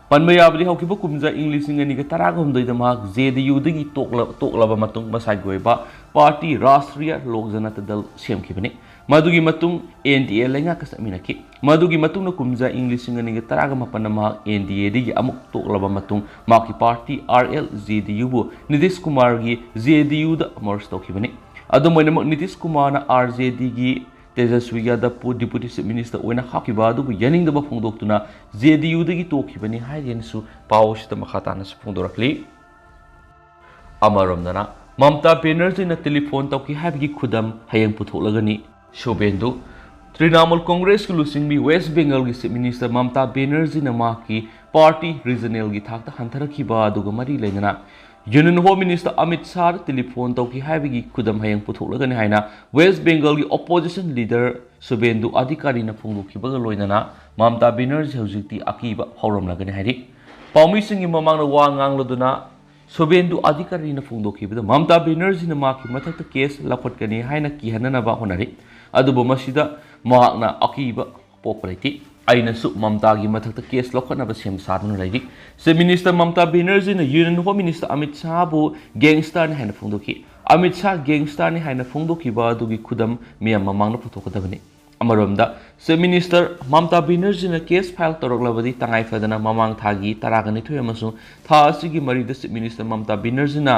ꯄꯟꯕ ꯌꯥꯕꯗꯤ ꯍꯧꯈꯤꯕ ꯀꯨꯝꯖꯥ ꯏꯪ ꯂꯤꯁꯤꯡ ꯑꯅꯤꯒ ꯇꯔꯥꯒ ꯍꯨꯝꯗꯣꯏꯗ ꯃꯍꯥꯛ ꯖꯦ ꯗꯤ ꯌꯨꯗꯒꯤ ꯇꯣꯛꯂ-, ꯇꯣꯛꯂꯕ ꯃꯇꯨꯡ ꯃꯁꯥꯒꯤ ꯑꯣꯏꯕ ꯄꯥꯔꯇꯤ ꯔꯥꯁꯇ꯭ꯔꯤꯌꯥ ꯂꯣꯛ ꯖꯅꯇꯥ ꯗꯜ ꯁꯦꯝꯈꯤꯕꯅꯤ꯫ ꯃꯗꯨꯒꯤ ꯃꯇꯨꯡ ꯑꯦꯟ ꯗꯤ ꯑꯦ ꯂꯩꯉꯥꯛꯀ ꯆꯠꯃꯤꯟꯅꯈꯤ꯫ ꯃꯗꯨꯒꯤ ꯃꯇꯨꯡꯗ ꯀꯨꯝꯖꯥ ꯏꯪ ꯂꯤꯁꯤꯡ ꯑꯅꯤꯒ ꯇꯔꯥꯒ ꯃꯥꯄꯟꯗ ꯃꯍꯥꯛ ꯑꯦꯟ ꯗꯤ ꯑꯦꯗꯒꯤ ꯑꯃꯨꯛ ꯇꯣꯛꯂꯕ ꯃꯇꯨꯡ ꯃꯍꯥꯛꯀꯤ party R L J D ꯌꯨꯕꯨ ꯅꯤꯇꯤꯁ ꯀꯨꯃꯥꯔꯒꯤ ꯖꯦ ꯗꯤ ꯌꯨꯗ ꯃꯔꯖ ꯇꯧꯈꯤꯕꯅꯤ꯫ ꯑꯗꯨꯝ ꯑꯣꯏꯅꯃꯛ ꯅꯤꯇꯤꯁ ꯀꯨꯃꯥꯔꯅ ꯑꯥꯔ ꯖꯦ ꯗꯤꯒꯤ ꯇꯦꯖꯁ꯭ꯋꯤ ꯌꯥꯗꯕꯄꯨ ꯗꯤꯄꯨꯇꯤ ꯆꯤꯐ ꯃꯤꯅꯤꯁꯇꯔ ꯑꯣꯏꯅ ꯍꯥꯞꯈꯤꯕ ꯑꯗꯨꯕꯨ ꯌꯥꯅꯤꯡꯗꯕ ꯐꯣꯡꯗꯣꯛꯇꯨꯅ ꯖꯦ ꯗꯤ ꯌꯨꯗꯒꯤ ꯇꯣꯛꯈꯤꯕꯅꯤ ꯍꯥꯏꯗꯨꯅꯁꯨ ꯄꯥꯎ ꯑꯁꯤꯗ ꯃꯈꯥ ꯇꯥꯅꯁꯨ ꯐꯣꯡꯗꯣꯔꯛꯂꯤ꯫ ꯑꯃꯔꯣꯝꯗꯅ ꯃꯃꯇꯥ ꯕꯦꯅꯔꯖꯤꯅ ꯇꯦꯂꯤꯐꯣꯟ ꯇꯧꯈꯤ ꯍꯥꯏꯕꯒꯤ ꯈꯨꯗꯝ ꯍꯌꯦꯡ ꯄꯨꯊꯣꯛꯂꯒꯅꯤ꯫ ꯁꯨꯕꯦꯟꯗꯨ, ꯇ꯭ꯔꯤꯅꯥꯃꯨꯜ ꯀꯣꯡꯒ꯭ꯔꯦꯁꯀꯤ ꯂꯨꯆꯤꯡꯕꯤ ꯋꯦꯁ ꯕꯦꯡꯒꯜꯒꯤ ꯆꯤꯐ ꯃꯤꯅꯤꯁꯇꯔ ꯃꯃꯇꯥ ꯕꯦꯅꯔꯖꯤꯅ ꯃꯍꯥꯛꯀꯤ ꯄꯥꯔꯇꯤ ꯔꯤꯖꯅꯦꯜꯒꯤ ꯊꯥꯛꯇ ꯍꯟꯊꯔꯛꯈꯤꯕ ꯑꯗꯨꯒ ꯃꯔꯤ ꯂꯩꯅꯅ ꯌꯨꯅꯤꯌꯟ ꯍꯣꯝ ꯃꯤꯅꯤꯁꯇꯔ ꯑꯃꯤꯠ ꯁꯥꯍꯗ ꯇꯦꯂꯤꯐꯣꯟ ꯇꯧꯈꯤ ꯍꯥꯏꯕꯒꯤ ꯈꯨꯗꯝ ꯍꯌꯦꯡ ꯄꯨꯊꯣꯛꯂꯒꯅꯤ ꯍꯥꯏꯅ ꯋꯦꯁ ꯕꯦꯡꯒꯜꯒꯤ ꯑꯣꯄꯣꯖꯤꯁꯟ ꯂꯤꯗꯔ ꯁꯨꯕꯦꯟꯗꯨ ꯑꯙꯤꯀꯥꯔꯤꯅ ꯐꯣꯡꯗꯣꯛꯈꯤꯕꯒ ꯂꯣꯏꯅꯅ ꯃꯃꯇꯥ ꯕꯦꯅꯔꯖꯤ ꯍꯧꯖꯤꯛꯇꯤ ꯑꯀꯤꯕ ꯐꯥꯎꯔꯝꯂꯒꯅꯤ ꯍꯥꯏꯔꯤ꯫ ꯄꯥꯎꯃꯤꯁꯤꯡꯒꯤ ꯃꯃꯥꯡꯗ ꯋꯥ ꯉꯥꯡꯂꯗꯨꯅ ꯁꯨꯕꯦꯟꯗꯨ ꯑꯙꯤꯀꯥꯔꯤꯅ ꯐꯣꯡꯗꯣꯛꯈꯤꯕꯗ ꯃꯃꯇꯥ ꯕꯦꯅꯔꯖꯤꯅ ꯃꯍꯥꯛꯀꯤ ꯃꯊꯛꯇ ꯀꯦꯁ ꯂꯧꯈꯠꯀꯅꯤ ꯍꯥꯏꯅ ꯀꯤꯍꯟꯅꯅꯕ ꯍꯣꯠꯅꯔꯤ꯫ ꯑꯗꯨꯕꯨ ꯃꯁꯤꯗ ꯃꯍꯥꯛꯅ ꯑꯀꯤꯕ ꯄꯣꯛꯄ ꯂꯩꯇꯦ꯫ ꯑꯩꯅꯁꯨ ꯃꯃꯇꯥꯒꯤ ꯃꯊꯛꯇ ꯀꯦꯁ ꯂꯧꯈꯠꯅꯕ ꯁꯦꯝ ꯁꯥꯗꯨꯅ ꯂꯩꯔꯤ꯫ ꯆꯤꯐ ꯃꯤꯅꯤꯁꯇꯔ ꯃꯃꯇꯥ ꯕꯦꯅꯔꯖꯤꯅ ꯌꯨꯅꯤꯌꯟ ꯍꯣꯝ ꯃꯤꯅꯤꯁꯇꯔ ꯑꯃꯤꯠ ꯁꯥꯍꯕꯨ ꯒꯦꯡꯁꯇꯔꯅꯤ ꯍꯥꯏꯅ ꯐꯣꯡꯗꯣꯛꯈꯤ꯫ ꯑꯃꯤꯠ ꯁꯥꯍ ꯒꯦꯡꯁꯇꯔꯅꯤ ꯍꯥꯏꯅ ꯐꯣꯡꯗꯣꯛꯈꯤꯕ ꯑꯗꯨꯒꯤ ꯈꯨꯗꯝ ꯃꯤꯌꯥꯝ ꯃꯃꯥꯡꯗ ꯄꯨꯊꯣꯛꯀꯗꯕꯅꯤ꯫ ꯑꯃꯔꯣꯝꯗ, chief minister Mamata ꯕꯦꯅꯔꯖꯤꯅ case file ꯇꯧꯔꯛꯂꯕꯗꯤ ꯇꯉꯥꯏ ꯐꯗꯅ ꯃꯃꯥꯡ ꯊꯥꯒꯤ ꯇꯔꯥꯒ ꯅꯤꯊꯣꯏ ꯑꯃꯁꯨꯡ ꯊꯥ ꯑꯁꯤꯒꯤ ꯃꯔꯤꯗ ꯆꯤꯐ ꯃꯤꯅꯤꯁꯇꯔ ꯃꯃꯇꯥ ꯕꯦꯅꯔꯖꯤꯅ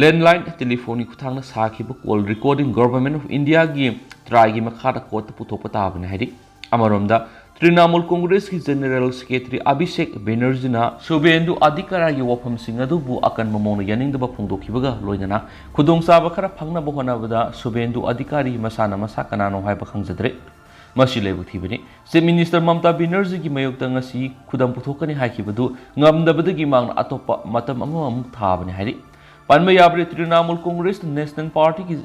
ꯂꯦꯟꯂꯥꯏꯟ ꯇꯦꯂꯤꯐꯣꯟꯒꯤ ꯈꯨꯠꯊꯥꯡꯗ ꯁꯥꯈꯤꯕ ꯀꯣꯜ ꯔꯦꯀꯣꯔꯗꯤꯡ ꯒꯣꯚꯔꯟꯃꯦꯟꯠ ꯑꯣꯐ ꯏꯟꯗꯤꯌꯥꯒꯤ ꯇ꯭ꯔꯥꯏꯒꯤ ꯃꯈꯥꯗ ꯀꯣꯔꯠꯇ ꯄꯨꯊꯣꯛꯄ ꯇꯥꯕꯅꯤ ꯍꯥꯏꯔꯤ꯫ ꯑꯃꯔꯣꯝꯗ, ꯇ꯭ꯔꯤꯅꯥꯃꯨꯜ ꯀꯣꯡꯒ꯭ꯔꯦꯁꯀꯤ ꯖꯦꯅꯔꯦꯜ ꯁꯦꯀ꯭ꯔꯦꯇꯔꯤ ꯑꯕꯤꯁꯦꯛ ꯕꯦꯅꯔꯖꯤꯅ ꯁꯨꯕꯦꯟꯗꯨ ꯑꯙꯤꯀꯥꯔꯤꯒꯤ ꯋꯥꯐꯝꯁꯤꯡ ꯑꯗꯨꯕꯨ ꯑꯀꯟꯕ ꯃꯑꯣꯡꯗ ꯌꯥꯅꯤꯡꯗꯕ ꯐꯣꯡꯗꯣꯛꯈꯤꯕꯒ ꯂꯣꯏꯅꯅ ꯈꯨꯗꯣꯡꯆꯥꯕ ꯈꯔ ꯐꯪꯅꯕ ꯍꯣꯠꯅꯕꯗ ꯁꯨꯕꯦꯟꯗꯨ ꯑꯙꯤꯀꯥꯔꯤ ꯃꯁꯥꯅ ꯃꯁꯥ ꯀꯅꯥꯅꯣ ꯍꯥꯏꯕ ꯈꯪꯖꯗ꯭ꯔꯦ꯫ ꯃꯁꯤ ꯂꯥꯏꯕꯛ ꯊꯤꯕꯅꯤ꯫ ꯆꯤꯐ ꯃꯤꯅꯤꯁꯇꯔ ꯃꯃꯇꯥ ꯕꯦꯅꯔꯖꯤꯒꯤ ꯃꯥꯌꯣꯛꯇ ꯉꯁꯤ ꯈꯨꯗꯝ ꯄꯨꯊꯣꯛꯀꯅꯤ ꯍꯥꯏꯈꯤꯕꯗꯨ ꯉꯝꯗꯕꯗꯒꯤ ꯃꯍꯥꯛꯅ ꯑꯇꯣꯞꯄ ꯃꯇꯝ ꯑꯃꯃꯨꯛ ꯊꯥꯕꯅꯤ ꯍꯥꯏꯔꯤ꯫ ꯄꯟꯕ ꯌꯥꯕꯗꯤ, ꯇ꯭ꯔꯤꯅꯥꯃꯨꯜ ꯀꯣꯡꯒ꯭ꯔꯦꯁꯅ ꯅꯦꯁꯅꯦꯜ ꯄꯥꯔꯇꯤꯒꯤ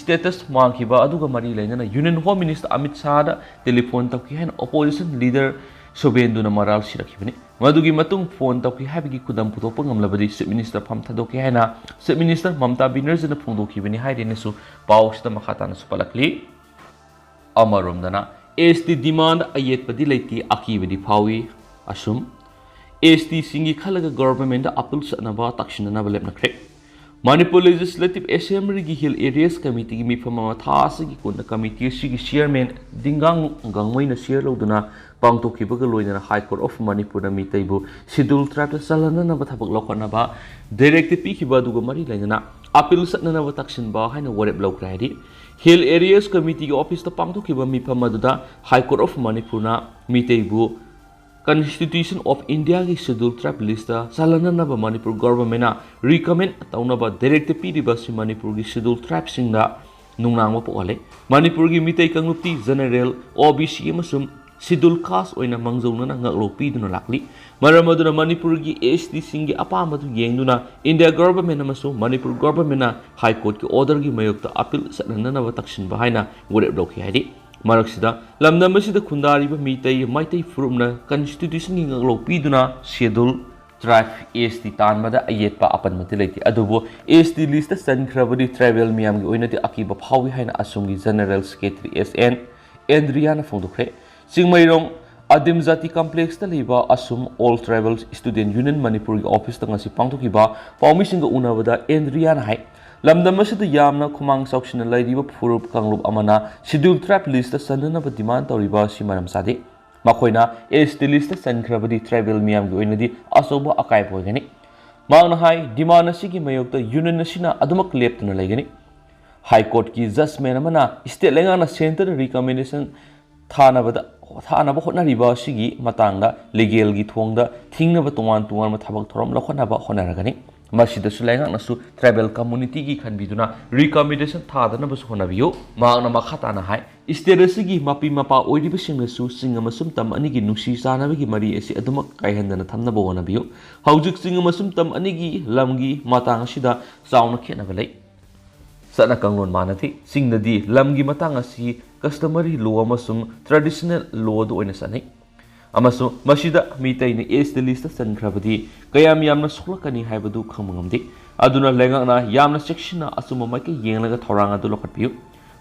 ꯁ꯭ꯇꯦꯇꯁ ꯃꯥꯡꯈꯤꯕ ꯑꯗꯨꯒ ꯃꯔꯤ ꯂꯩꯅꯅ ꯌꯨꯅꯤꯌꯟ ꯍꯣꯝ ꯃꯤꯅꯤꯁꯇꯔ ꯑꯃꯤꯠ ꯁꯥꯍꯗ ꯇꯦꯂꯤꯐꯣꯟ ꯇꯧꯈꯤ ꯍꯥꯏꯅ ꯑꯣꯄꯣꯖꯤꯁꯟ ꯂꯤꯗꯔ ꯁꯨꯕꯦꯟꯗꯨꯅ ꯃꯔꯥꯜ ꯁꯤꯔꯛꯈꯤꯕꯅꯤ꯫ ꯃꯗꯨꯒꯤ ꯃꯇꯨꯡ ꯐꯣꯟ ꯇꯧꯈꯤ ꯍꯥꯏꯕꯒꯤ ꯈꯨꯗꯝ ꯄꯨꯊꯣꯛꯄ ꯉꯝꯂꯕꯗꯤ ꯆꯤꯐ ꯃꯤꯅꯤꯁꯇꯔ ꯐꯝ ꯊꯥꯗꯣꯛꯈꯤ ꯍꯥꯏꯅ ꯆꯤꯐ ꯃꯤꯅꯤꯁꯇꯔ ꯃꯃꯇꯥ ꯕꯦꯅꯔꯖꯤꯅ ꯐꯣꯡꯗꯣꯛꯈꯤꯕꯅꯤ ꯍꯥꯏꯔꯦꯅꯁꯨ ꯄꯥꯎ ꯑꯁꯤꯗ ꯃꯈꯥ ꯇꯥꯅꯁꯨ ꯄꯜꯂꯛꯂꯤ꯫ ꯑꯃꯔꯣꯝꯗꯅ, ꯑꯦꯁ ꯇꯤ ꯗꯤꯃꯥꯟꯗ ꯑꯌꯦꯠꯄꯗꯤ ꯂꯩꯇꯦ, ꯑꯀꯤꯕꯗꯤ ꯐꯥꯎꯏ꯫ ꯑꯁꯨꯝ, ꯑꯦꯁ ꯇꯤꯁꯤꯡꯒꯤ ꯈꯜꯂꯒ ꯒꯚꯔꯟꯃꯦꯟꯗ ꯑꯄꯤꯜ ꯆꯠꯅꯕ ꯇꯛꯁꯤꯟꯅꯅꯕ ꯂꯦꯞꯅꯈ꯭ꯔꯦ꯫ ꯃꯅꯤꯄꯨꯔ ꯂꯦꯖꯤꯁꯂꯦꯇꯤꯚ ꯑꯦꯁꯦꯝꯕ꯭ꯂꯤꯒꯤ ꯍꯤꯜ ꯑꯦꯔꯤꯌꯥꯁ ꯀꯃꯤꯇꯤꯒꯤ ꯃꯤꯐꯝ ꯑꯃ ꯊꯥ ꯑꯁꯤꯒꯤ ꯀꯨꯟꯗ ꯀꯃꯤꯇꯤ ꯑꯁꯤꯒꯤ ꯆꯤꯌꯔꯃꯦꯟ ꯗꯤꯡꯒꯥꯡ ꯒꯥꯡꯃꯩꯅ ꯆꯤꯌꯔ ꯂꯧꯗꯨꯅ ꯄꯥꯡꯊꯣꯛꯈꯤꯕꯒ ꯂꯣꯏꯅꯅ ꯍꯥꯏ ꯀꯣꯔꯠ ꯑꯣꯐ ꯃꯅꯤꯄꯨꯔꯅ ꯃꯤꯇꯩꯕꯨ ꯁꯤꯗꯨꯜ ꯇ꯭ꯔꯥꯏꯕꯇ ꯆꯜꯍꯟꯅꯅꯕ ꯊꯕꯛ ꯂꯧꯈꯠꯅꯕ ꯗꯥꯏꯔꯦꯛꯇꯤꯚ ꯄꯤꯈꯤꯕ ꯑꯗꯨꯒ ꯃꯔꯤ ꯂꯩꯅꯅ ꯑꯄꯤꯜ ꯆꯠꯅꯅꯕ ꯇꯛꯁꯤꯟꯕ ꯍꯥꯏꯅ ꯋꯥꯔꯦꯞ ꯂꯧꯈ꯭ꯔꯦ ꯍꯥꯏꯔꯤ꯫ ꯍꯤꯜ ꯑꯦꯔꯤꯌꯥꯁ ꯀꯃꯤꯇꯤꯒꯤ ꯑꯣꯐꯤꯁꯇ ꯄꯥꯡꯊꯣꯛꯈꯤꯕ ꯃꯤꯐꯝ ꯑꯗꯨꯗ ꯍꯥꯏ ꯀꯣꯔꯠ ꯑꯣꯐ ꯃꯅꯤꯄꯨꯔꯅ ꯃꯤꯇꯩꯕꯨ ꯀꯟꯁꯇꯤꯇ꯭ꯌꯨꯁꯟ ꯑꯣꯐ ꯏꯟꯗꯤꯌꯥꯒꯤ ꯁꯤꯗꯨꯜ ꯇ꯭ꯔꯥꯏꯕ ꯂꯤꯁꯇ ꯆꯜꯍꯟꯅꯅꯕ ꯃꯅꯤꯄꯨꯔ ꯒꯣꯚꯔꯟꯃꯦꯟꯅ ꯔꯤꯀꯃꯦꯟ ꯇꯧꯅꯕ ꯗꯥꯏꯔꯦꯛꯇꯤꯚ ꯄꯤꯔꯤꯕ ꯑꯁꯤ ꯃꯅꯤꯄꯨꯔꯒꯤ ꯁꯤꯗꯨꯜ ꯇ꯭ꯔꯥꯏꯕꯁꯤꯡꯗ ꯅꯨꯡꯅꯥꯡꯕ ꯄꯣꯛꯍꯜꯂꯦ꯫ ꯃꯅꯤꯄꯨꯔꯒꯤ ꯃꯤꯇꯩ ꯀꯥꯡꯂꯨꯞꯇꯤ ꯖꯦꯅꯔꯦꯜ, ꯑꯣ ꯕꯤ ꯁꯤ ꯑꯃꯁꯨꯡ ꯁꯤꯗꯨꯜ ꯀꯥꯁ ꯑꯣꯏꯅ ꯃꯥꯡꯖꯧꯅꯅ ꯉꯥꯛꯂꯧ ꯄꯤꯗꯨꯅ ꯂꯥꯛꯂꯤ꯫ ꯃꯔꯝ ꯑꯗꯨꯅ ꯃꯅꯤꯄꯨꯔꯒꯤ ꯑꯦꯁ ꯇꯤꯁꯤꯡꯒꯤ ꯑꯄꯥꯝꯕꯗꯨ ꯌꯦꯡꯗꯨꯅ ꯏꯟꯗꯤꯌꯥ ꯒꯣꯚꯔꯟꯃꯦꯟ ꯑꯃꯁꯨꯡ ꯃꯅꯤꯄꯨꯔ ꯒꯣꯚꯔꯟꯃꯦꯟꯅ ꯍꯥꯏ ꯀꯣꯔꯠꯀꯤ ꯑꯣꯔꯗꯔꯒꯤ ꯃꯥꯌꯣꯛꯇ ꯑꯄꯤꯜ ꯆꯠꯍꯟꯅꯅꯕ ꯇꯛꯁꯤꯟꯕ ꯍꯥꯏꯅ ꯋꯥꯔꯦꯞ ꯂꯧꯈꯤ ꯍꯥꯏꯔꯤ꯫ ꯃꯔꯛꯁꯤꯗ, ꯂꯝꯗꯝ ꯑꯁꯤꯗ ꯈꯨꯟꯗꯥꯔꯤꯕ ꯃꯤꯇꯩ ꯃꯩꯇꯩ ꯐꯨꯔꯨꯞꯅ ꯀꯟꯁꯇꯤꯇ꯭ꯌꯨꯁꯟꯒꯤ ꯉꯥꯛꯂꯧ ꯄꯤꯗꯨꯅ ꯁꯦꯗꯨꯜ ꯇ꯭ꯔꯥꯏꯕ, ꯑꯦꯁ ꯇꯤ ꯇꯥꯟꯕꯗ ꯑꯌꯦꯠꯄ ꯑꯄꯟꯕꯗꯤ ꯂꯩꯇꯦ, ꯑꯗꯨꯕꯨ ꯑꯦꯁ ꯇꯤ ꯂꯤꯁꯇ ꯆꯟꯈ꯭ꯔꯕꯗꯤ ꯇ꯭ꯔꯥꯏꯕꯦꯜ ꯃꯤꯌꯥꯝꯒꯤ ꯑꯣꯏꯅꯗꯤ ꯑꯀꯤꯕ ꯐꯥꯎꯏ ꯍꯥꯏꯅ ꯑꯁꯣꯝꯒꯤ ꯖꯦꯅꯔꯦꯜ ꯁꯦꯀ꯭ꯔꯦꯇꯔꯤ ꯑꯦꯁ ꯑꯦꯟ ꯑꯦꯟꯗ꯭ꯔꯤꯌꯥꯅ ꯐꯣꯡꯗꯣꯛꯈ꯭ꯔꯦ꯫ ꯆꯤꯡꯃꯩꯔꯣꯡ ꯑꯗꯤꯝ ꯖꯥꯇꯤ ꯀꯝꯄ꯭ꯂꯦꯛꯁꯇ ꯂꯩꯕ ꯑꯁꯨꯝ ꯑꯣꯜ ꯇ꯭ꯔꯥꯏꯕꯦꯜ ꯁ꯭ꯇꯨꯗꯦꯟꯠ ꯌꯨꯅꯤꯌꯟ ꯃꯅꯤꯄꯨꯔꯒꯤ ꯑꯣꯐꯤꯁꯇ ꯉꯁꯤ ꯄꯥꯡꯊꯣꯛꯈꯤꯕ ꯄꯥꯎꯃꯤꯁꯤꯡꯒ ꯎꯅꯕꯗ ꯑꯦꯟꯗ꯭ꯔꯤꯌꯥꯅ ꯍꯥꯏ, ꯂꯝꯗꯝ ꯑꯁꯤꯗ ꯌꯥꯝꯅ ꯈꯨꯃꯥꯡ ꯆꯥꯎꯁꯤꯟꯅ ꯂꯩꯔꯤꯕ ꯐꯨꯔꯨꯞ ꯀꯥꯡꯂꯨꯞ ꯑꯃꯅ ꯁꯤꯗꯨꯜ ꯇ꯭ꯔꯥꯏꯕ ꯂꯤꯁꯇ ꯆꯟꯅꯅꯕ ꯗꯤꯃꯥꯟ ꯇꯧꯔꯤꯕ ꯑꯁꯤ ꯃꯔꯝ ꯆꯥꯗꯦ꯫ ꯃꯈꯣꯏꯅ ꯑꯦꯁ ꯇꯤ ꯂꯤꯁꯇ ꯆꯟꯈ꯭ꯔꯕꯗꯤ ꯇ꯭ꯔꯥꯏꯕꯦꯜ ꯃꯤꯌꯥꯝꯒꯤ ꯑꯣꯏꯅꯗꯤ ꯑꯆꯧꯕ ꯑꯀꯥꯏꯕ ꯑꯣꯏꯒꯅꯤ꯫ ꯃꯍꯥꯛꯅ ꯍꯥꯏ, ꯗꯤꯃꯥꯟ ꯑꯁꯤꯒꯤ ꯃꯥꯌꯣꯛꯇ ꯌꯨꯅꯤꯌꯟ ꯑꯁꯤꯅ ꯑꯗꯨꯃꯛ ꯂꯦꯞꯇꯅ ꯂꯩꯒꯅꯤ꯫ ꯍꯥꯏ ꯀꯣꯔꯠꯀꯤ ꯖꯖꯃꯦꯟ ꯑꯃꯅ ꯁ꯭ꯇꯦꯠ ꯂꯩꯉꯥꯛꯅ ꯁꯦꯟꯇꯔꯗ ꯔꯤꯀꯃꯦꯟꯗꯦꯁꯟ ꯊꯥꯅꯕꯗ ꯊꯥꯅꯕ ꯍꯣꯠꯅꯔꯤꯕ ꯑꯁꯤꯒꯤ ꯃꯇꯥꯡꯗ ꯂꯤꯒꯦꯜꯒꯤ ꯊꯣꯡꯗ ꯊꯤꯡꯅꯕ ꯇꯣꯉꯥꯟ ꯇꯣꯉꯥꯟꯕ ꯊꯕꯛ ꯊꯧꯔꯝ ꯂꯧꯈꯠꯅꯕ ꯍꯣꯠꯅꯔꯒꯅꯤ꯫ ꯃꯁꯤꯗꯁꯨ ꯂꯩꯉꯥꯛꯅꯁꯨ ꯇ꯭ꯔꯥꯏꯕꯦꯜ ꯀꯝꯃꯨꯅꯤꯇꯤꯒꯤ ꯈꯟꯕꯤꯗꯨꯅ ꯔꯤꯀꯃꯦꯟꯗꯦꯁꯟ ꯊꯥꯗꯅꯕꯁꯨ ꯍꯣꯠꯅꯕꯤꯌꯨ꯫ ꯃꯍꯥꯛꯅ ꯃꯈꯥ ꯇꯥꯅ ꯍꯥꯏ, ꯏꯁꯇꯦꯠ ꯑꯁꯤꯒꯤ ꯃꯄꯤ ꯃꯄꯥ ꯑꯣꯏꯔꯤꯕꯁꯤꯡꯅꯁꯨ ꯆꯤꯡ ꯑꯃꯁꯨꯡ ꯇꯝ ꯑꯅꯤꯒꯤ ꯅꯨꯡꯁꯤ ꯆꯥꯟꯅꯕꯒꯤ ꯃꯔꯤ ꯑꯁꯤ ꯑꯗꯨꯃꯛ ꯀꯥꯏꯍꯟꯗꯅ ꯊꯝꯅꯕ ꯍꯣꯠꯅꯕꯤꯌꯨ꯫ ꯍꯧꯖꯤꯛ ꯆꯤꯡ ꯑꯃꯁꯨꯡ ꯇꯝ ꯑꯅꯤꯒꯤ ꯂꯝꯒꯤ ꯃꯇꯥꯡ ꯑꯁꯤꯗ ꯆꯥꯎꯅ ꯈꯦꯠꯅꯕ ꯂꯩ꯫ ꯆꯠꯅ ꯀꯥꯡꯂꯣꯟ ꯃꯥꯟꯅꯗꯦ꯫ ꯆꯤꯡꯗꯗꯤ ꯂꯝꯒꯤ ꯃꯇꯥꯡ ꯑꯁꯤ customary law ꯑꯃꯁꯨꯡ traditional law ꯗ ꯑꯣꯏꯅ ꯆꯠꯅꯩ꯫ ꯑꯃꯁꯨꯡ ꯃꯁꯤꯗ ꯃꯤꯇꯩꯅ ꯑꯦꯁ ꯇꯤ ꯂꯤꯁꯇ ꯆꯟꯈ꯭ꯔꯕꯗꯤ ꯀꯌꯥꯝ ꯌꯥꯝꯅ ꯁꯣꯛꯂꯛꯀꯅꯤ ꯍꯥꯏꯕꯗꯨ ꯈꯪꯕ ꯉꯝꯗꯦ꯫ ꯑꯗꯨꯅ ꯂꯩꯉꯥꯛꯅ ꯌꯥꯝꯅ ꯆꯦꯛꯁꯤꯟꯅ ꯑꯆꯨꯝꯕ ꯃꯥꯏꯀꯩ ꯌꯦꯡꯂꯒ ꯊꯧꯔꯥꯡ ꯑꯗꯨ ꯂꯧꯈꯠꯄꯤꯌꯨ꯫